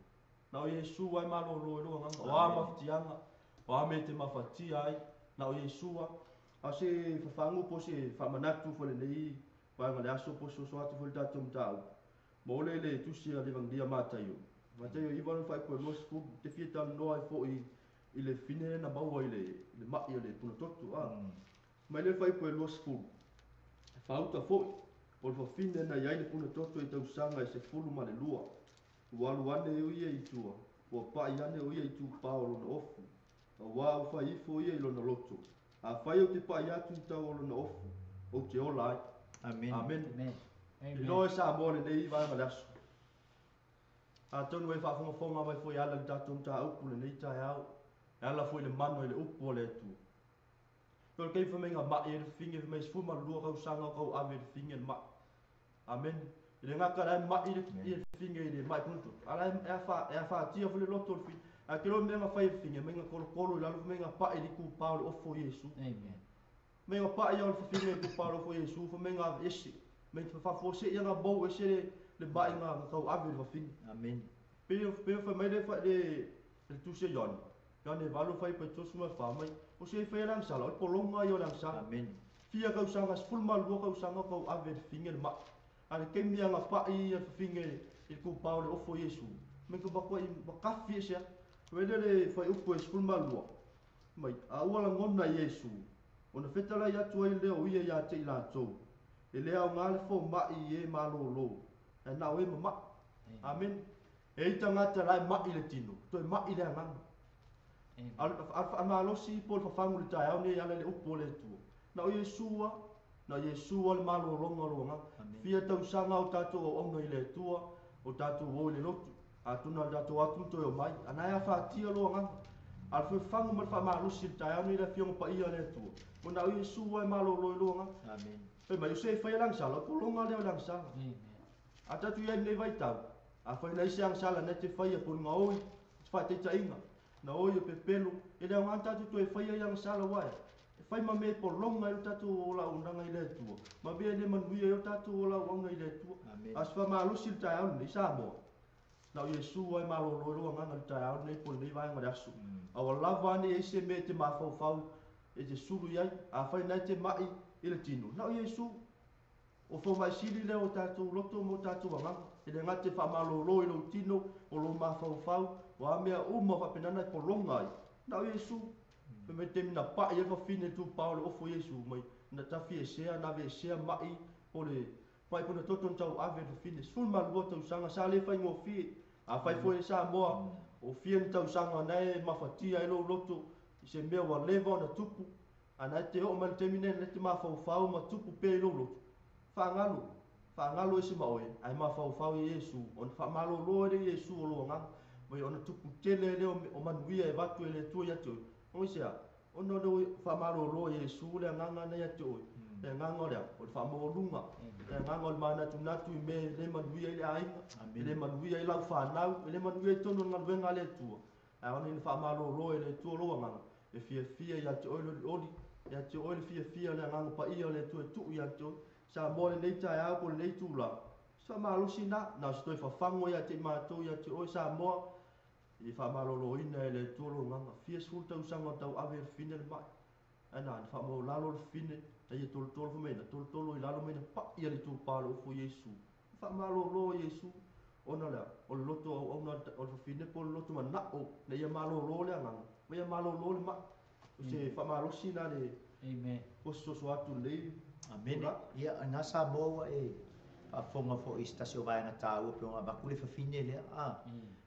na o Iesu lava e malolo ai lou agaga, o a mafatiaga, o a mea e te mafatia ai, na o Iesu lava. A o se fafagu po o se faamanatu foi i lenei vaega o le aso po o se soso atu foi i le tatou mataupu, mo le le tusi a le Evagelia a Mataio, Mataio 9 lona faaipu e 20, ou te fia talanoa ai foi i le fine lea na maua i le mai o le punatoto. A, mai le faaipu e 20, e faauta foi, o le fafine na i ai le punatoto i tausaga e 12, ua alu ane o ia i tua, ua pai ane o ia i tupā o lona ofu, auā ua fai ifo ia i lona loto, afai ou te pai atu i tau o lona ofu, ou te ola ai. Amene. Amene. Iloa e Samoa lenei vaega o le aso. Atonu e faafogafoga mai foi e ala i le tatou mataupu lenei taeao, e ala foi i le mana i le upu a le Atua. O le taimi fai mai na mai ai le fafine, fai mai 12 tausaga o tau ave i le fafine le mai. Amene. E le gata la e mai le fafine i le mai punatoto, a la e afatia foi le loto o le fafine. Ae te iloa le mea na fai e le fafine, mai na tolotolo i lalo, fai mai na pai i le itupa o le ofo o Iesu. Amen. Mai na pai o le fafine i le itupa o le ofo o Iesu, fai mai na aveese. Mai na faafuasei na mou ese le mai na tau ave i le fafine. Amene. Pei fai mai le le tusi a Ioane, Ioane 8 fai pai 34 mai, o se fai le agasala, o le pologa ia o le agasala. Amene. Fia tausaga, 12 tausaga o tau ave le fafine le mai. A le taimi a na pai ia le fafine i le tupā o le ofo o Iesu, mai ka matua i makafi ese atu. Fai lea le fuaiupu e 12, mai, a ua lagona i Iesu, ona fetalai atu ai lea o ia ia te i latou, e le aoga le fomai i e malōlō, ae na o e mama'i. Amene. E i ai tagata la e ma'i le tino, toe ma'i le agaga. A o le faamalosi po o le fafagu i le taeao nei e ala i le upu a le Atua, na o Iesu lava. Na o Iesu lava le malologa o lou agaga. Fia tausaga o tatou auauna i le Atua, o tatou o i le lotu, atonu na o tatou atu ma toe omai, a na e afatia lou agaga. A o le fefagu ma le faamalosi i le taeao nei i le Afioga Paia a le Atua, ua na o Iesu lava e malolo i lou agaga. Fai mai, o se e faia le agasala, o pologa lea o le agasala. A tatou i ai i lenei vaitau, afai na i se agasala na e te faia po o le gaoi, o se faataitaiga, na oi o pepelo, e le aoga ona tatou toe faia i agasala aua e a? E fai ma mea e pologa ai lo tatou ola auaunaga i le Atua, ma mea e le manuia ai o tatou ola auauna i le Atua. A o se faamalosi i le taeao lenei, Samoa, na o Iesu lava e malolo ai lou agaga i le taeao lenei po o lenei vaega o le aso. A ua lava ane i ai se mea e te mafaufau e te sulu i ai, afai na e te mai i le tino, na o Iesu. O fomai sili lea o tatou loto ma o tatou agaga, e le gata e faamalolo i lou tino, o lou mafaufau, o a mea uma faapena na e pologa ai, na o Iesu. Fai mai le taimi na pai ai le fafine i le tupao o le ofo o Iesu mai, na tafiesea, na aveesea mai po le mai po na toto na tauave e le fafine. 12 tausaga sa le faigofie. Afai foi e Samoa, o fia ni tausaga na e mafatia ai lou loto i se mea ua leva ona tupu, A na e te oo mai le taimi nei, na te mafaufau ma tupu pea i lou loto, Faagalo, faagalo ese ma oe, ae mafaufau ia Iesu, ona faamalolo ai lea Iesu o lou agaga, mai ona tupu tele ai lea o manuia e avatu e le Atua ia te oe. Ona i se a? Ona o lea faamalolo e Iesu le agaga na ia te oe, le agaga o le a? O le faamaualuga, le agaga o le manatunatu i mea e le manuia ai le aiga, e le manuia ai lau fanau, e le manuia ai totonu o le galuega a le Atua. Ae ona ina faamalolo e le Atua lou agaga, e fiafia ia te oe le olioli, ia te oe le fiafia o le Agaga Paia o le Atua e tuu ia te oe. Samoa lenei taeao po o lenei itula, se faamalosi na, na o se toe fafago ia te i matou ia te oe Samoa, i faamaloloina e le Atua lou agaga. Fia sefulu tausaga o tauave e le fafine le mai. Ae na, na faamaualalo le fafine, na ia tolotolo fai mai, na tolotolo i lalo mai na pai le itupa o le ofo o Iesu. Faamalolo Iesu, ona o le a? O le loto auauna o le fafine po o le loto manao ina ia malolo le agaga, ma ia malolo le mai. O se faamalosi lena le posososo atu i lenei Amene. Ia, i na Samoa ua e faafofoga foi i se tasi o vaega taua pei ona avatu le fafine lea, a,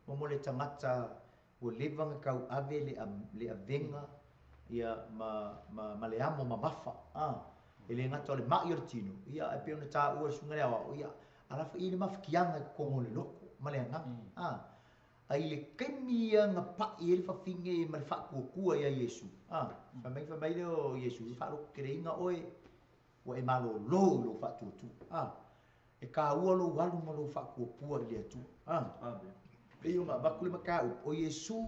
mo le tagata Ua leva ona tauave le le avega ia ma ma ma le amo mamafa a. E le gata o le ma'i o le tino, ia ae pei ona taua e le Susuga i le Aoao, ia a la foi e i ai le mafatiaga i totonu o le loto ma le agaga a. A i le taimi ia na pa'i ai le fafine ma le faatuatua ia Iesu, a, fai mai fai mai lea o Iesu, e faalototeleina oe, ua e malolo i lou faatuatua. A, e taua lou alu ma lou faatuatua i le Atua. A, Amen. Pei ona avatu le mataupu, o Iesu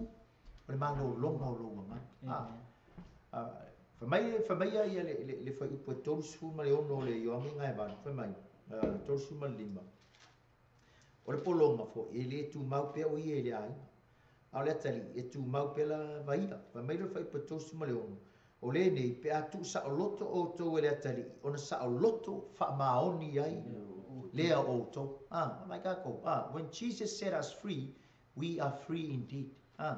o le malologa o lou agaga. A, a, fai mai, fai mai ia le, le, le fuaiupu e 36 o le Ioane 8, fai mai, 35, O le pologa foi, e le tumau pea o ia i le aiga, a o le atalii, e tumau pea lava ia. Fai mai le fuaiupu e 36, O lenei, pe a tuusaoloto outou e le atalii, ona saoloto faamaoni ai lea o outou. Ah, mai kākou. Ah, when Jesus set us free, we are free indeed. Ah,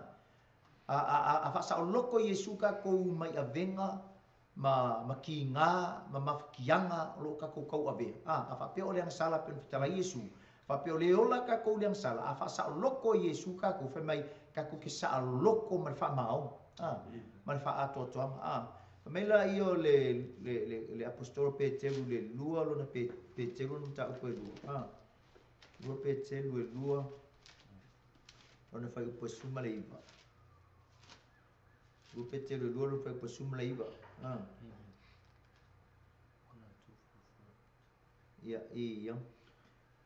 a, a, a, a faasaoloko Iesu kākou mai avega ma, ma kīgā, ma mafatiaga o lo o kākou tauavea. A, a faapea o le agasala pei ona fetalai Iesu, faapea o le ola kākou i le agasala, a faasaoloko e Iesu kākou, fai mai, kākou te saoloko ma le faamaoni, a, ma le faaatoatoaga. A, fai mai laia o le, le, le, le aposetolo Peteru le lua lona pe, Peteru lona mataupu e lua, a, lua Peteru e lua, lona fuaiupu e 19. 2 Peteru e 2 lona fuaiupu e 19. A. Ia, ia.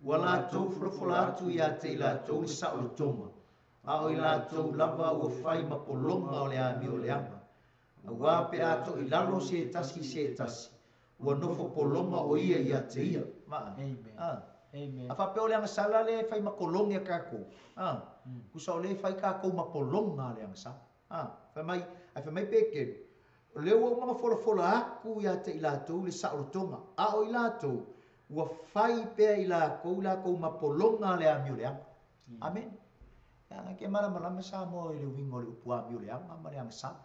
Ua latou folafola atu ia te i latou le saolotoga, a o i latou lava ua fai ma pologa o le amio leaga. Auā pe a toʻilalo se tasi i se tasi, ua nofo pologa o ia ia te ia. Maa. A. A faapea o le agasala lea e fai ma kologi a kākou. A. Tusa o lea e fai kākou ma pologa a le agasala. A. Fai mai, ae fai mai Peteru, o lea ua uma ona folafola aku ia te i latou le saolotoga, a o i latou, ua fai pea i lakou lakou ma pologa a le amio leaga. Amene. Leaga e te malamalama Samoa i le uiga o le upu amio leaga ma le agasala.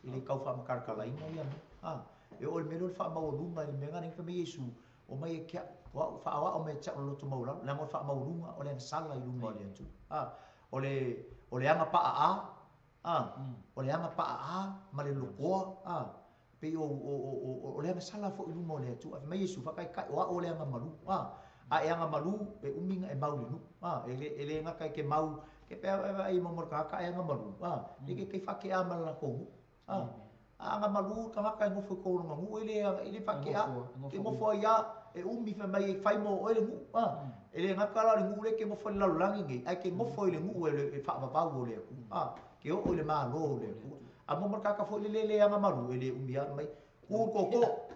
E le tau faamatalatalaina ia mea. A, e oo i le mea lea o le faamaualuga i le mea lena, fai mai Iesu, Omai e te au, o au, faaoao mai e te au le loto maualalo, leaga o le faamaualuga o le agasala i luma o le Atua. A, o le, o le aga paaa, a, o le aga paaa ma le lokoa, a. Pei o, o, o, o, o le agasala foi i luma o le Atua. Fai mai Iesu, faataitai, o a'u o le agamalu. A, a e agamalu, e umi ona e mau i le nuu. A, e le, e le gata e te mau, ke pe a vaai mo le tagata e agamalu. A, e ke ke faatea ma le latou nuu. A, a agamalu le tagata e nofo i tou lona nuu, e le, e le faatea. Ke nofo ai lava, e umi fai mai e fai mo oe le nuu. A, e le gata la o le nuu lea e te nofo i le lalolagi nei, ae te nofo i le nuu e faavavau o le Atua. A, ke oo i le Malo o le Atua. A mo ma le tagata foi lele e le agamalu, e le umi lava mai. Ku le tootoo.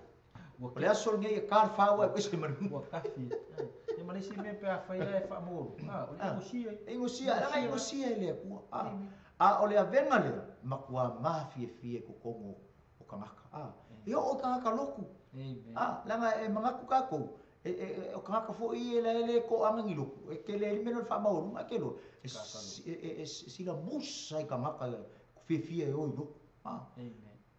O le aso lenei e ta le fa ua e ese ma le nuu. Ua tafi. Ia ma le isi mea pe afai la e faamolu, a, o le inosia. E inosia, leaga e inosia e le Atua. A, a o le avega lea, matua mafiafia i totonu o tagata. A, e oo i tagata lotu. A, leaga e manatu tatou, e, e, o tagata foi ia la e le toaga ni lotu, e tele ai le mea lea o le faamaualuga, ae te iloa, e, e, e, e sila musa i tagata fiafia e o i lotu. A,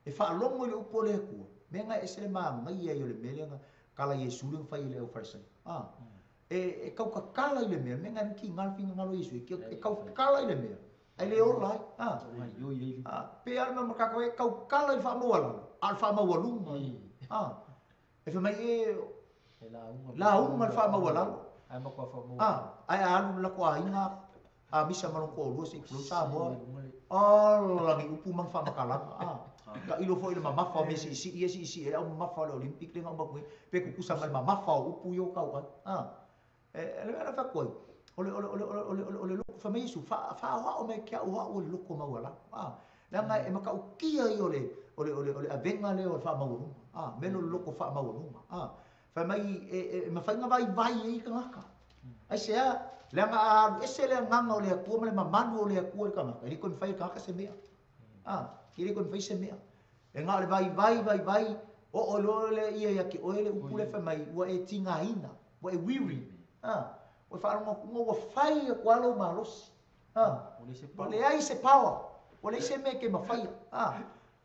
e faalogo i le upu a le Atua, mea na e ese le manaia ia o le mea lea na tala Iesu lea na fai e le aufalesaio. A, e, e tautatala i le mea, mea na e tiga le finagalo o Iesu, e tautala i le mea, ae le ola ai. A, a, pei lava le mea ma tatou e tautala i le faamaualalo, a o le faamaualuga. A, e fai mai e lauga le faamaualalo. A, ae a alu le latou aiga a misa ma lona toalua se i tulou Samoa. Ala ni upu ma ni faamatalaga. A, tailo foi i le mamafa o mea siisii ia siisii ai le au mamafa o le Olympic lea na uma atu nei, pe tutusa ma le mamafa o upu ia ua tau ai. A, e, o le mea la e fai atu ai, o le, o le, o le, o le, o le, o le loto, fai mai Iesu, faaoao mai ke au o au o le loto maualalo. A, leaga e matautia ia o le, o le, o le, o le avega lea o le faamaualuga. A, mea lea o le loto faamaualuga. A, fai mai e, e, e mafai ona vaivai ai le tagata. Aisea? Leaga a alu ese le agaga o le Atua ma le mamalu o le Atua i le tagata, e le toe mafai e le tagata se mea. A, e le toe mafai se mea. E na o le vaivai, vaivai, oo loa lea ia ia te oe le upu lea fai mai, ua e tigaina, ua e weary. A, ua e faalogo atu, ua fai atu lava lou malosi. A, ua leai se power, ua leai se mea e te mafaia. A,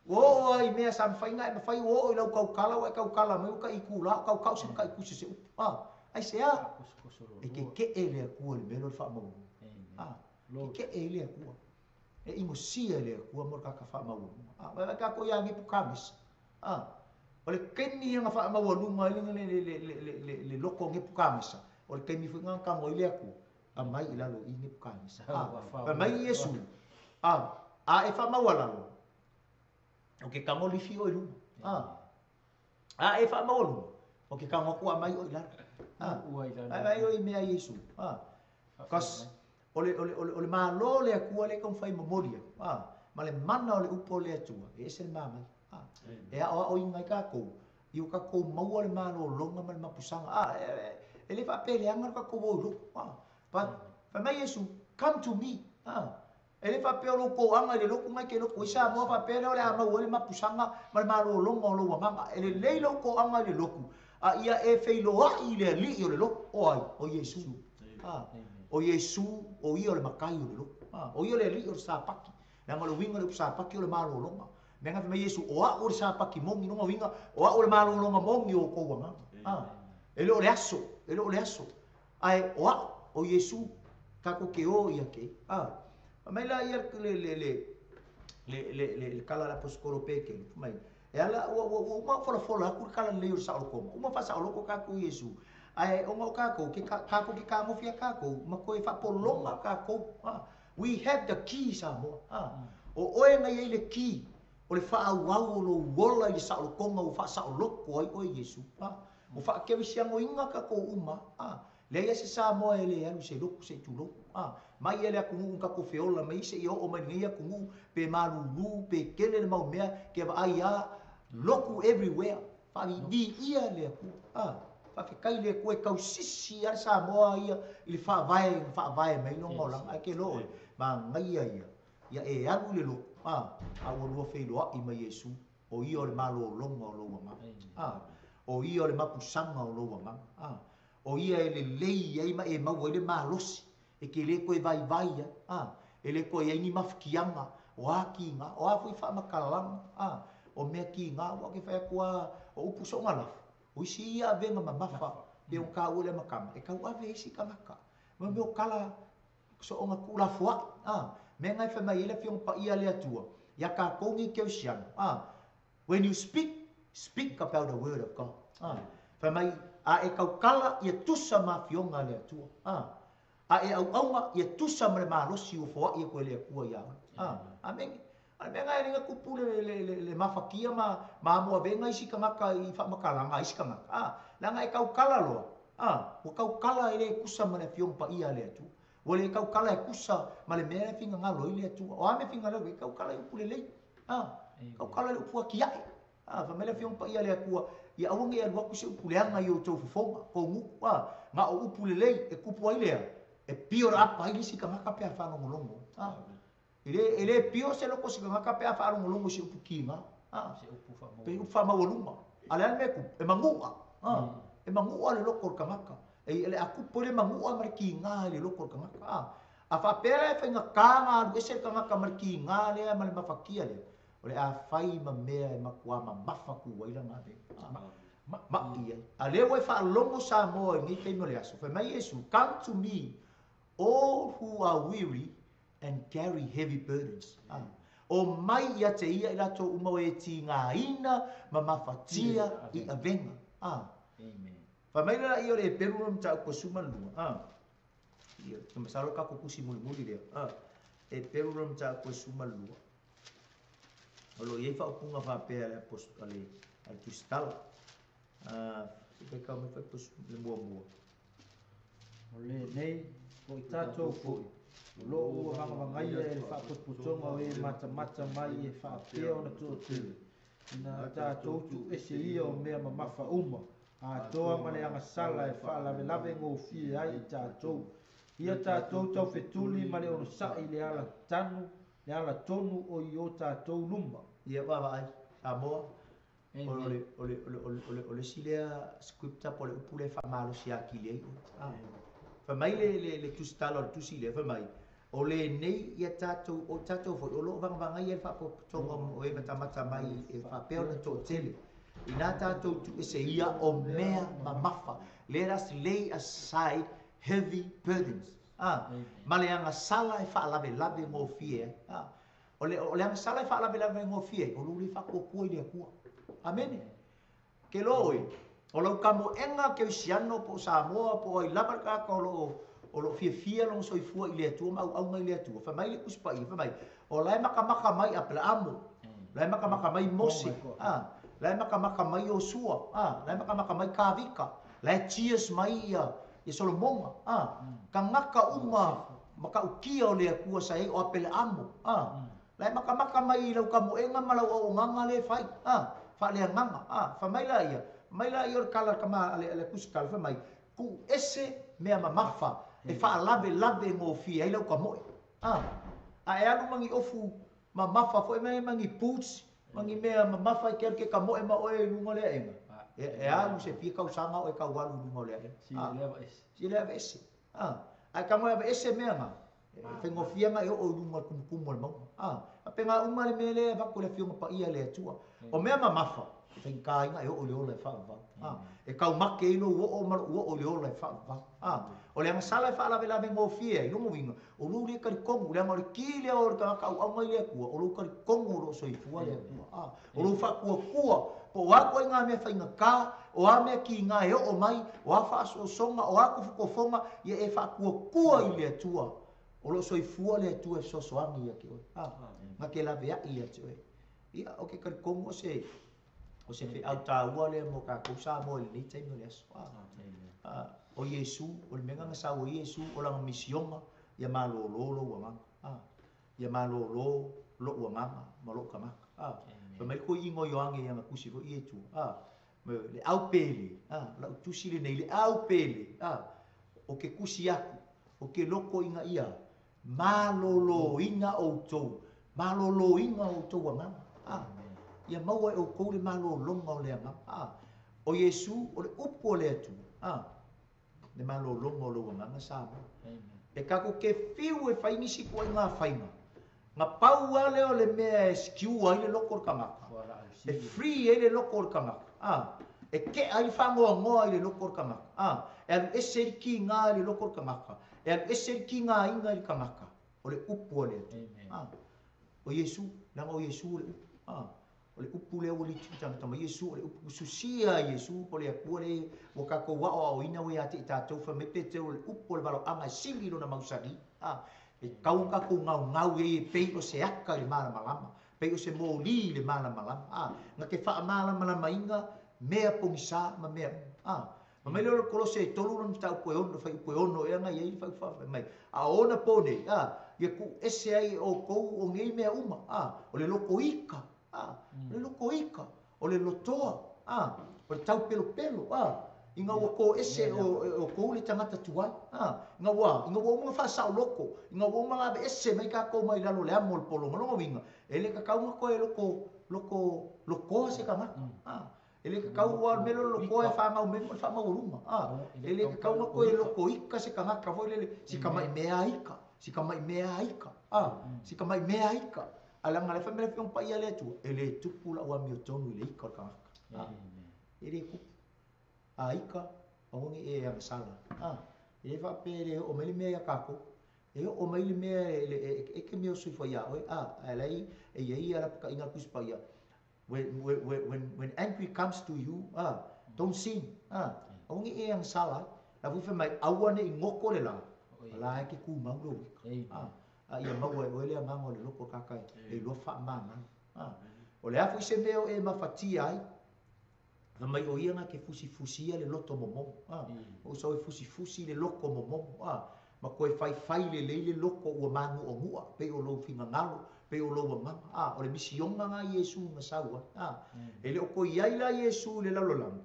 ua oo lava i mea sa mafai ona e mafai, ua oo i lau tautala, ua e tautala mai ua tai itula o tautau se matai tusi o se upu. A, aisea? E keke'e le Atua i le mea lea o le faamaualuga. A, keke'e ai le Atua. E inosia e le Atua mo le tagata faamaualuga. A, vaevae tatou ia Nepukamesa. A, o le taimi ia na faamaualuga ai le, le, le, le, le, le, le loto o Nepukamesa, o le taimi foi na tago ai le Atua, aumai i lalo i Nepukamesa. A, fai mai Iesu, a, a e faamaualalo, o ke tago lifi oe i luna. A, a e faamaualuga, o ke tago atu aumai oe i lalo. A, vaevae oe i mea a Iesu. A, cause o le, o le, o le, o le Malo o le Atua lea e taumafai e momoli atu, a, ma le mana o le upu o le Atua, e ese le manaia. A, e aoaoina ai tatou, i o tatou maua le malologa ma le mapusaga. A, e, e le faapea e leaga le tatou o i loko. A, but, fai mai Iesu, come to me. A, e le faapea o lou toaga i le lotu na e te lotu ai Samoa faapea lea o le a maua ai le mapusaga ma le malologa o lou agaga. E lelei lou toaga i le lotu, a ia e feiloai i le Alii o le lotu. O ai? O Iesu. A, o Iesu, o ia o le matai o le lotu. A, o ia o le Alii o le Sapati. Leaga o le uiga o le upu Sapati o le malologa. Mea na fai mai Iesu, o a'u o le Sapati moni, lona uiga, o a'u o le malologa moni o outou agaga. A, e le o le aso, e le o le aso, ae o a'u, o Iesu, tatou te o ia te ia. A, fai mai la ia le, le, le, le, le, le, le tala a le aposetolo o Petelu, fai mai, e ala, ua, ua, ua uma ona folafola atu le tala lelei o le saolotoga, uma faasaoloto tatou i Iesu, ae ona o tatou, ke, tatou te fetagofi ia tatou, ma toe faapologa tatou. A, we have the key Samoa. A, o oe na i ai le key, o le faaauau o lou ola i le saolotoga ua faasaoloko ai oe i Iesu. A, ua faakerisianoina tatou uma. A, leai lava se Samoa e le alu i se lotu se i tulou. A, mai ia le atunuu na tatou feola mai ai seia oo mai lenei atunuu, pe malulu, pe tele le mau mea, ke vaai lava, lotu everywhere. Faaviiviia le Atua. A, faafetai i le Atua e tausisi lava le Samoa ia i le faavae na faavae mai ai lona olaga. Ae ke iloa oe, manaia ia, ia e alu i le lotu, a, a ua lua feiloai ma Iesu, o ia o le malologa o lou agaga. A, o ia o le mapusaga o lou agaga. A, o ia e lelei ai ma e maua ai le malosi e te le toe vaivai ai, a, e le toe i ai ni mafutiaga, o a tiga, o a foi faamatalaga, a, o mea tiga, aua ou te fai atu lava, o upu soogalafu, o isi ia avega mamafa, pei ona taua i le amataga, e tauave ai isi tagata. Ma mea o tala soonga tuulafoai, a, mea na e fai mai ai le Afioga Paia a le Atua, ia tatou nei kerisiano, a. When you speak, speak about the word of God. A, fai mai, a e tautala, ia tusa ma afioga a le Atua. A, a e auauna, ia tusa ma le malosi ua foai atu e le Atua iā oe. A, amene. A o le mea lena e le na tupu le, le, le, le mafatia ma, ma amoavega isi tagata i faamatalaga a isi tagata. A, leaga e tautala loa, a, ua tautala e le tusa ma le Afioga Paia a le Atua. Ua le tautala e tusa ma le mea e finagalo ai le Atua. O a mea finagalo ai, e tautala i upu lelei. A, tautala i le upu atiae. A, fai mai le Afioga Paia a le Atua, ia aua ne i alu atu se upu leaga i outou fofoga, kou gutu, a, na o upu lelei e tupu ai lea, e pio apa ai le isi tagata pe a faalogologo. A, e le, e le pio se loko o se tagata pe a faalogologo i se upu kiga. A, Se upu faamaualuga. pe upu faamaualuga. A o le a le mea e tupu? E manu'a. A, e manu'a le loko o le tagata. E o le a tupu ai le manu'a ma le kiga i le loko o le tagata. A, a faapea la e faigata ona alu ese le tagata ma le kiga lea ma le mafatia lea, o le a fai ma mea e matuā mamafa tu ai lana avega. A, ma'i ai. A lea ua e faalogo Samoa i lenei taimi o le aso, fai mai Iesu, Come to me all who are weary and carry heavy burdens. A, omai ia te ia i latou uma o e tigaina ma mafatia i avega. A, fai mai le laia o le Eperu lona mataupu e 12. A, ia, te masalo tatou tusi mulimuli lea. A, Eperu lona mataupu e 12. O lo o i ai faaupuga faapea a le a le, a le Tusitala. A, se i faitau mai fai le muamua. O lenei, o i tatou foi, o lo o ua vagavagaia e le faapotopotoga o e matamata mai e faapea ona toatele, ina tatou tuuese ia o mea mamafa uma, atoa ma le agasala e faalavelave gofie ai i tatou. Ia tatou taufetuli ma le onosai i le ala tanu, le ala tonu o i o tatou luma. Ia vaavaai, Samoa, o le, o le, o le, o le, o le, o le isi lea scripture po o le upu lea e faamalosi atili ai oe. A. Fai mai le, le, le tusitala o le tusi lea, fai mai, o lenei ia tatou, o tatou foi, o lo o vagavagaia le faapotopotoga o e matamata mai e faapea ona toatele. Inā tatou tuuese ia o mea mamafa. Let us lay aside heavy burdens. A, ma le agasala e faalavelave gofie ai. A, o le, o le agasala e faalavelave gofie ai, o lou le faatuatua i le Atua. Amene. Ke loa oe, o lau kamoega kerisiano po o Samoa po o ai lava le tagata o lo o o lo o fiafia lona soifua i le Atua ma auauna i le Atua, fai mai le Tusi Paia, fai mai, o la e makamaka mai Aperaamo, la e makamaka mai Mose, a, la e makamaka mai Iosua, a, la e makamaka mai Kavika, la e cheers mai ia ia Solomona, a, tagata uma matautia o le Atua sa i ai o Aperaamo, a, la e makamaka mai i lau kamoega ma lau auaunaga lea e fai, a, faaleagaga, a, fai mai laia, mai laia o le tala a le tama a le, a le tusitala, fai mai, tuuese mea mamafa e faalavelave gofie ai lau kamoe, a, a e alu ma ni ofu mamafa foi ma ma ni boots ma ni mea mamafa e te alu ke kamoe ma oe i luga o le aega, e, e alu se fia tausaga o e tau alu i luga o le aega. Sili le aveese. Sili le aveese. A, a e tago e aveese mea na, e faigofie ona e oo i luga o le tumutumu o le mauga. A, faapena uma le mea lea e avatu e le Afioga Paia a le Atua. O mea mamafa, e faigata ai ona e oo i le ola e faavavau. A, e taumate ai lou oo ma lou oo i le ola e faavavau. A, o le agasala e faalavelave gofie ai, lona uiga, o lou le talitonu, leaga o le ki lea o le tagata auauna i le Atua, o lou talitonu o lo o soifua le Atua. A, o lou faatuatua, po o a ituaiga mea faigata, o a mea kiga e oo mai, o a faaosoosoga, o a tofotofoga, ia e faatuatua i le Atua. O lo o soifua le Atua e fesoasoani ia te oe. A, na te laveai ia te oe. Ia, ou te talitonu o se, o se feau taua lea mo tatou Samoa i lenei taimi o le aso. A, a, o Iesu, o le mea lena na sau ai Iesu, o lana misioga, ia malōlō lou agaga. A, ia malōlō loʻu agaga ma loʻu tagata. A, fai mai le toeaina o Ioane i ana tusi foi ia i tua. A, le au pele, a, lau tusi lenei, le au pele, a, o ke tusi aku, o ke loko ina ia malōlōina ʻoutou, malōlōina o outou agaga. A, ia maua e ʻoukou le malōlōga o le agaga. A, o Iesu, o le upu a le Atua. A, le malōlōga o lou agaga Samoa. E tatou te fiu e fai nisi ituaiga faiga, na pau lava lea o le mea e secure ai le loko o le tagata, e free ai le loko o le tagata, a, e tea ai le faanoanoa i le loko o le tagata, a, e alu ese ai le kiga i le loko o le tagata, e alu ese ai le kigaina i le tagata, o le upu a le Atua. A, o Iesu, leaga o Iesu o le upu. A. O le upu lea ua litigitagita mai Iesu, o le upu ususia a Iesu po o le Atua lea ua tatou aoaoina ua ia te i tatou. Fai mai Petero, o le upu o le valaoaga e sili lona mausali. A, e tatau ona tatou gaugau i ai e pei o se aka i le malamalama, pei o se moli i le malamalama. A, na te faamalamalamaina mea pogisa ma mea uma. A, fai mai lea o le Kolose e 3 lona mataupu e 6, fuaiupu e 6 ea na i ai le fuaiupu faafai mai. A o ona po nei, a, ia tuu ese ai e outou o nei mea uma, a, o le lotoita, a, o le lotoita, o le lotoa, a, o le taupelopelo, a, ina ua toese e outou le tagata tuai, a, ina ua, ina ua uma ona faasaoloko, ina ua uma ona aveese mai tatou mai lalo o le amo o le pologa. Lona uiga, e le tatau ona toe loto, loto, lotoa se tagata, a. E le tatau aua o le mea lea o le lotoa e fanau mai ma le faamaualuga. A, e le tatau ona toe lotoita se tagata foi lele, si tamai mea a ika, si tamai mea a ika, a, si tamai mea a ika. Ae leaga o la e fai mai le Afioga Paia a le Atua, e le tupu lau amiotonu i le ika o le tagata. A, e le tupu. A ika, aua ne i e agasala. A, e le faapea e le oo mai le mea ia tatou. E oo mai le mea e, e te mea soifua iā oe, a, ae la e i ai ia lapataiga a le Tusi Paia, When, when, when, when angry comes to you, ah, don't sin. Ah, aua ne i e agasala ai. La foi fai mai, aua ne i goto le lā, a la e ke tumau lou ika. Ah, a ia maua e oe le agaga o le loto o kāka e iloa faamagalo. Ah, o le a foi se mea o e mafatia ai, fai mai o ia na ke fusifusia le loto momomo. Ah, o usa e fusifusi le loto momomo. Ah, ma toe faifai lelei le loto ua mānuʻanuʻa, pei o lou finagalo, pei o lou agaga. A, o le misiona na a Iesu na sau ai. A, e le o toe i ai la Iesu i le lalolagi,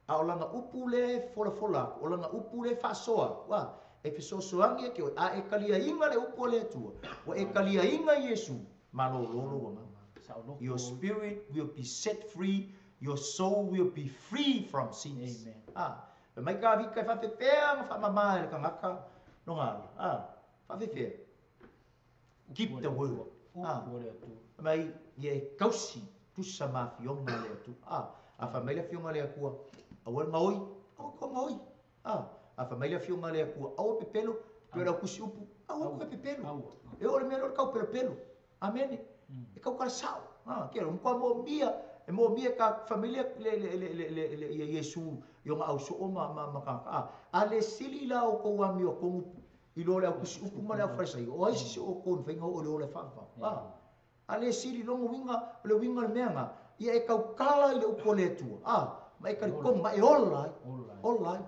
a o lana upu lea e folafola atu, o lana upu lea e faasoa atu, a, e fesoasoani ia te oe, a e taliaina le upu a le Atua, ua e taliaina Iesu, malōlō lou agaga. Your spirit will be set free, your soul will be free from sins. A, Fai mai Kavika e faafefea ona faamama e le tagata lona ala. A, faafefea. Keep the word. A, fai mai ia e tausi tusa ma afioga a le Atua. A, a fai mai le afioga a le Atua, aua le gaoi, aua toe gaoi. A, a fai mai le afioga a le Atua, aua le pepelo, pei o le au tusi upu, aua toe pepelo. E oo i le mea lea o le tau pelopelo. Amene. E tautala sao. Ha, ke o matua moomia, e moomia e ka familia le le le le le le ia Iesu i ona ausoo ma ma ma tagata. A, a le sili la outou amiotonu i lo le au tusi upu ma le au Farisaio, o ai se isi o outou e mafai ona oo i le ola e faavavau? A, a le sili lona uiga, o le uiga o le mea na, ia e tautala i le upu a le Atua, a, ma e talitonu, ma e ola ai, ola ai.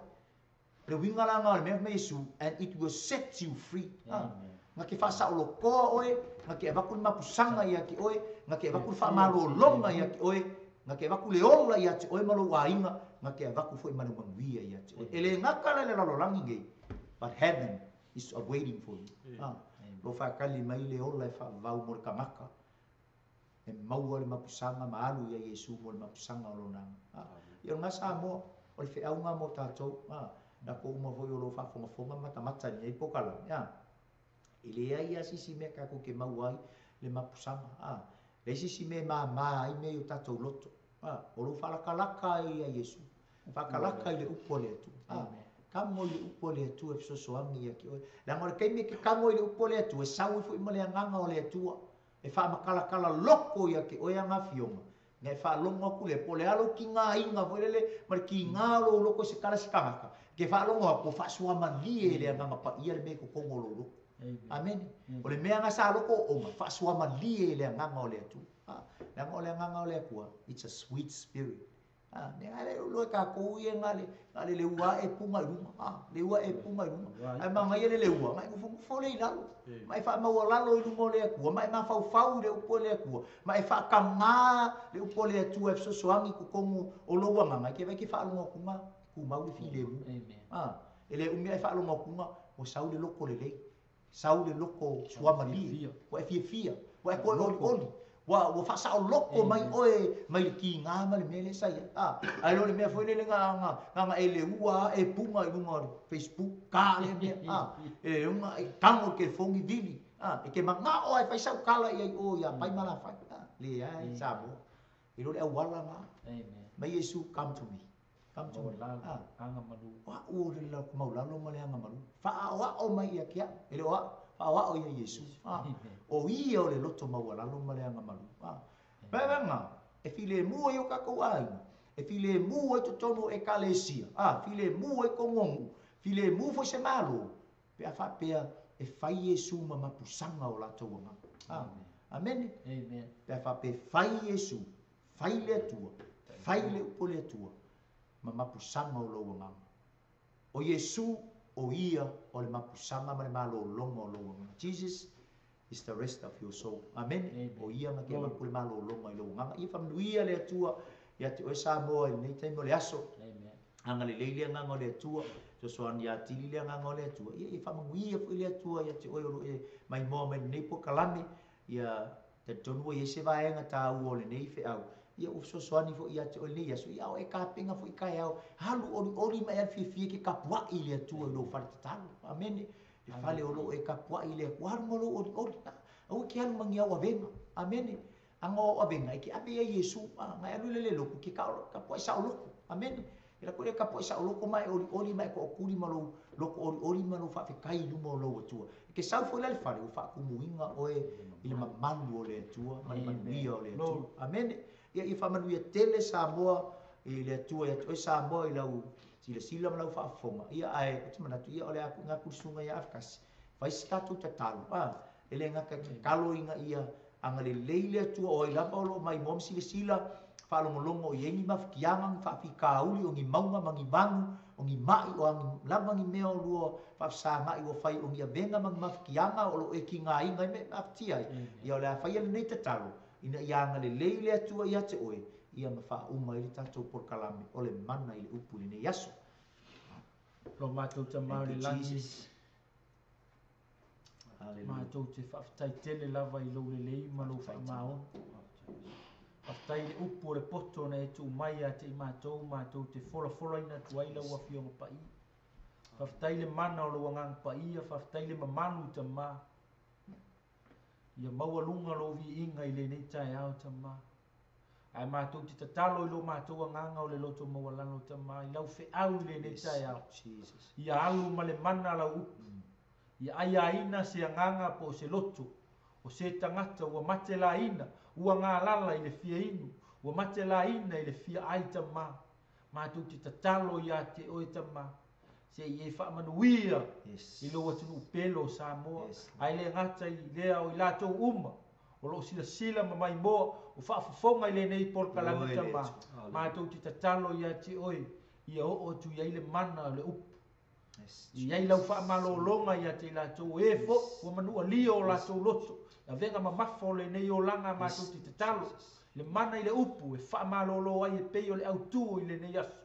Le uiga la na o le mea fai mai Iesu, and it will set you free. Ha? Na te faasaolotoa oe, na te avatu le mapusaga ia te oe, na te avatu le faamalologa ia te oe, na te avatu le ola ia te oe ma lou aiga, na te avatu foi ma le manuia ia te oe. E le gata la i le lalolagi nei, but heaven is awaiting for you. Ha? Lo faatali mai le ola e faavavau mo le tagata e maua le mapusaga ma alu ia Iesu mo le mapusaga o lona aga. A, ia o lena Samoa, o le feauga mo tatou, a, latou uma foi o lo o faafogafoga ma matamata i lenei pokalame, a, e leai lava se isi mea tatou te maua ai le mapusaga, a, leai se isi mea e mama ai mea i o tatou loto, a, o lou faalakalaka ai ia Iesu, faakalaka i le upu a le Atua, a, tago i le upu a le Atua e fesoasoani ia te oe. Leaga o le taimi e te tago i le upu a le Atua, e sau ai foi ma le agaga o le Atua, E faamakalatala loko ia te oe ana afioga, mea e faalogo atu lea, po o le a lou tigaina foi lele ma le tiga o lou loto i se tala a se tagata, e te faalogo atu ua faasuamalie e le Agaga Paia le mea i totonu o lou loto. Amene. O le mea na sa loko o ona, faasuamalie e le Agaga o le Atua. Leaga o le Agaga o le Atua, it's a sweet spirit. A, mea nga le loe tatou ia nga le nga le leua ae puga i luga. A, leua ae puga i luga. Ae manaia le leua, ma e nofonofo lea i lalo. Ma e faamaualalo i luga o le Atua, ma e mafaufau i le upu a le Atua, ma e faatagā le upu a le Atua e fesoasoani i totonu o lou agaga, e te vaai e te faalogo atu ga, tumau le filemu. A, e le umi ae faalogo atu ga, ua sau le loto lelei. Sau le loto suamalie, ua e fiafia, ua e toe olioli, ua, ua faasaoloko mai oe mai le kiga ma le mea lea sa i ai. A, ae le o le mea foi lele na, na, na ona e leua a e puga i luga o le Facebook, ka lea mea, a, e luga e tago i le telefoni vili, a, e te manao lava e fai sau tala i ai o ia Pai ma Lafai. A, leai Samoa, e le o le auala na. Mai Iesu, come to me. Come to me. Agamalu. O a'u o le maulalo ma le agamalu. Faaoao mai ia te a'u. E le o a'u. Faaoao ia Iesu. O ia o le loto maualalo ma le agamalu. Vaevaega. E filemu ai o tatou aiga, e filemu ai totonu o ekalesia, filemu ai kogogu, filemu foi se malo, pe a faapea e fai Iesu ma mapusaga o latou agaga. Amene. Amen. Pe a faapea e fai Iesu, fai le Atua, fai le upu o le Atua, ma mapusaga o lou agaga. O Iesu, o ia o le mapusaga ma le malologa o lou agaga. Jesus is the rest of your soul. Amen. Amen. O ia na te avatu le malologa i lou agaga. Ia faamanuia le Atua ia te oe Samoa i lenei taimi o le aso. Amen. Agalelei le agaga o le Atua, fesoasoani atili le agaga o le Atua. Ia ia faamanuia foi le Atua ia te oe o loo e maimoa mai lenei polokalame. Ia talitonu ua i ai se vaega taua o lenei feau. Ia ua fesoasoani foi ia te oe lenei aso. Ia o e tapena foi taeao, alu olioli ma e alu fiafia e te tapuai i le Atua i lou fale tatalo. Amene. Le fale o loo e tapuai i le Atua, alu ma lou olioli. Aua e te alu ma ni au avega. Amene. Aga o au avega e te ave ai Iesu. Na e alu i le le lotu, te tapuai saoloto. Amene. E la koe le tapuai saoloto ma e olioli ma e tootuli ma lou loto olioli ma lou faafetai i luma o lou Atua. E te sau foi la i le fale, ua faatumuina oe i le mamalu o le Atua ma le manuia o le Atua. Amene. Ia ia faamanuia tele Samoa i le Atua ia te oe Samoa i lau silasila ma lau faafofoga. Ia ae ou te manatu ia o le a tuuina atu le susuga ia Afakasi. Fai se tatou tatalo. E le gata i tatalo ina ia agalelei le Atua o ai lava o loo maimoa ma silasila faalogologo i ai ni mafatiaga, ni faafitauli, o ni mauga ma ni vanu, o ni mai, o a lava ni mea o lua faafesagai ua fai o ni avega ma ni mafatiaga o loo e tigaina ai ma e mafatia ai. Ia o le a faia lenei tatalo ina ia agalelei le Atua ia te oe, ia ma faauma ai le tatou polokalame o le mana i le upu i lenei aso. Lo matou Tama o Thank le you, lagi, Jesus. Hallelujah. matou te faafetai tele lava i lou lelei ma lou Faafetai. faamaoni. Faafetai i le upu o le poto na e tuu mai ia te i matou, matou te folafolaina atu ai lau Afioga Paia. Faafetai le mana o lou agaga paia, faafetai le mamalu i Tama. Ia maualuga lou viiga i lenei taeao Tama. Ae matou te tatalo i lo matou agaga o le loto maualalo Tama, i lau feau i lenei Yes, taeao. Jesus. Ia alu ma le mana lau upu. Ia aiaina se agaga po o se loto, o se tagata ua mate laina, ua galala i le fia inu, ua mate laina i le fia ai Tama. Matou te tatalo ia te oe Tama, se i e faamanuia Yes. i lou atunuu pele o Samoa. Yes. Ae le gata i lea o i latou uma, o loo silasila ma maimoa, o faafofoga i lenei polokalame Oi, le Tama. Atua. Matou te tatalo ia te oe, ia oo atu i ai le mana o le upu. Yes, I ai lau Jesus. faamalologa ia te i latou e Yes. fo, ua manualia o Yes. latou loto. Avega mamafa o lenei olaga matou Yes, te tatalo. Jesus. Le mana i le upu e faamalolo ai e pei o le autu i lenei aso.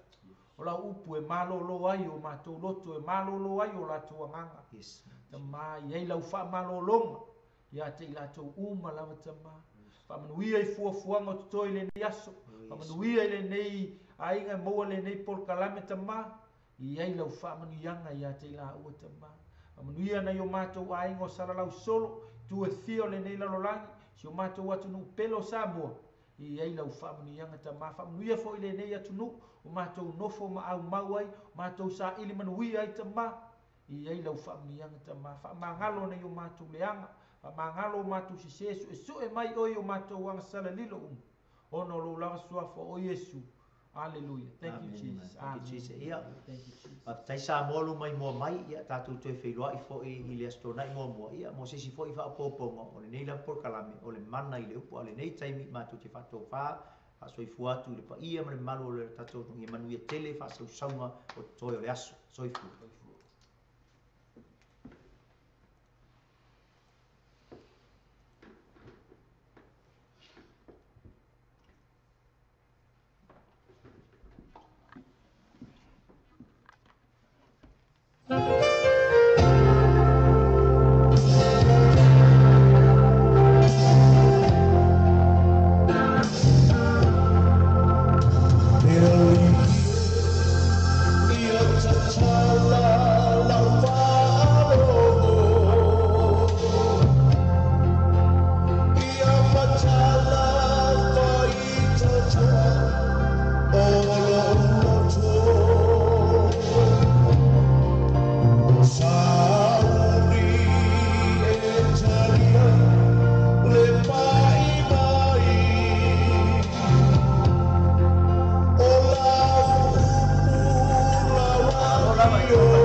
O lau upu e malolo ai o matou loto, e malolo ai o latou agaga. Yes. Tama, i ai lau faamalologa ia te i latou uma lava Tama. Faamanuia i fuafuaga o totoe i lenei aso. Yes. Faamanuia i lenei aiga e maua lenei polokalame Tama. I ai lau faamanuiaga ia te i laua Tama. Faamanuia nai o matou aiga o salalau solo, tu e fia o lenei lalolagi, si o matou atunuu pele o Samoa. I ai lau faamanuiaga Tama. Faamanuia foi lenei atunuu, o matou nofo ma aumau ai, o matou saili manuia ai Tama. I ai lau faamanuiaga Tama. Faamagalo nai o matou leaga, faamagalo o matou sese, suesue mai oe o matou agasalalilo uma. Ona o lou lava suafa o Iesu. Hallelujah. Thank you, Amen. Jesus. Thank you, Jesus. Amen. Ia. Thank you, Jesus. Faafetai Samoa lo maimoa mai, ia tatou toe feiloai foi i le aso Toonai muamua. Ia mo se isi foi faaopoopoga o lenei lava polokalame o le mana i le upu, a o lenei taimi matou te faatofā, faasoifua atu i le paia ma le mamalu o le tatou atunuu. Ia manuia tele faasausauga o totoe o le aso. Soifua. Your lava.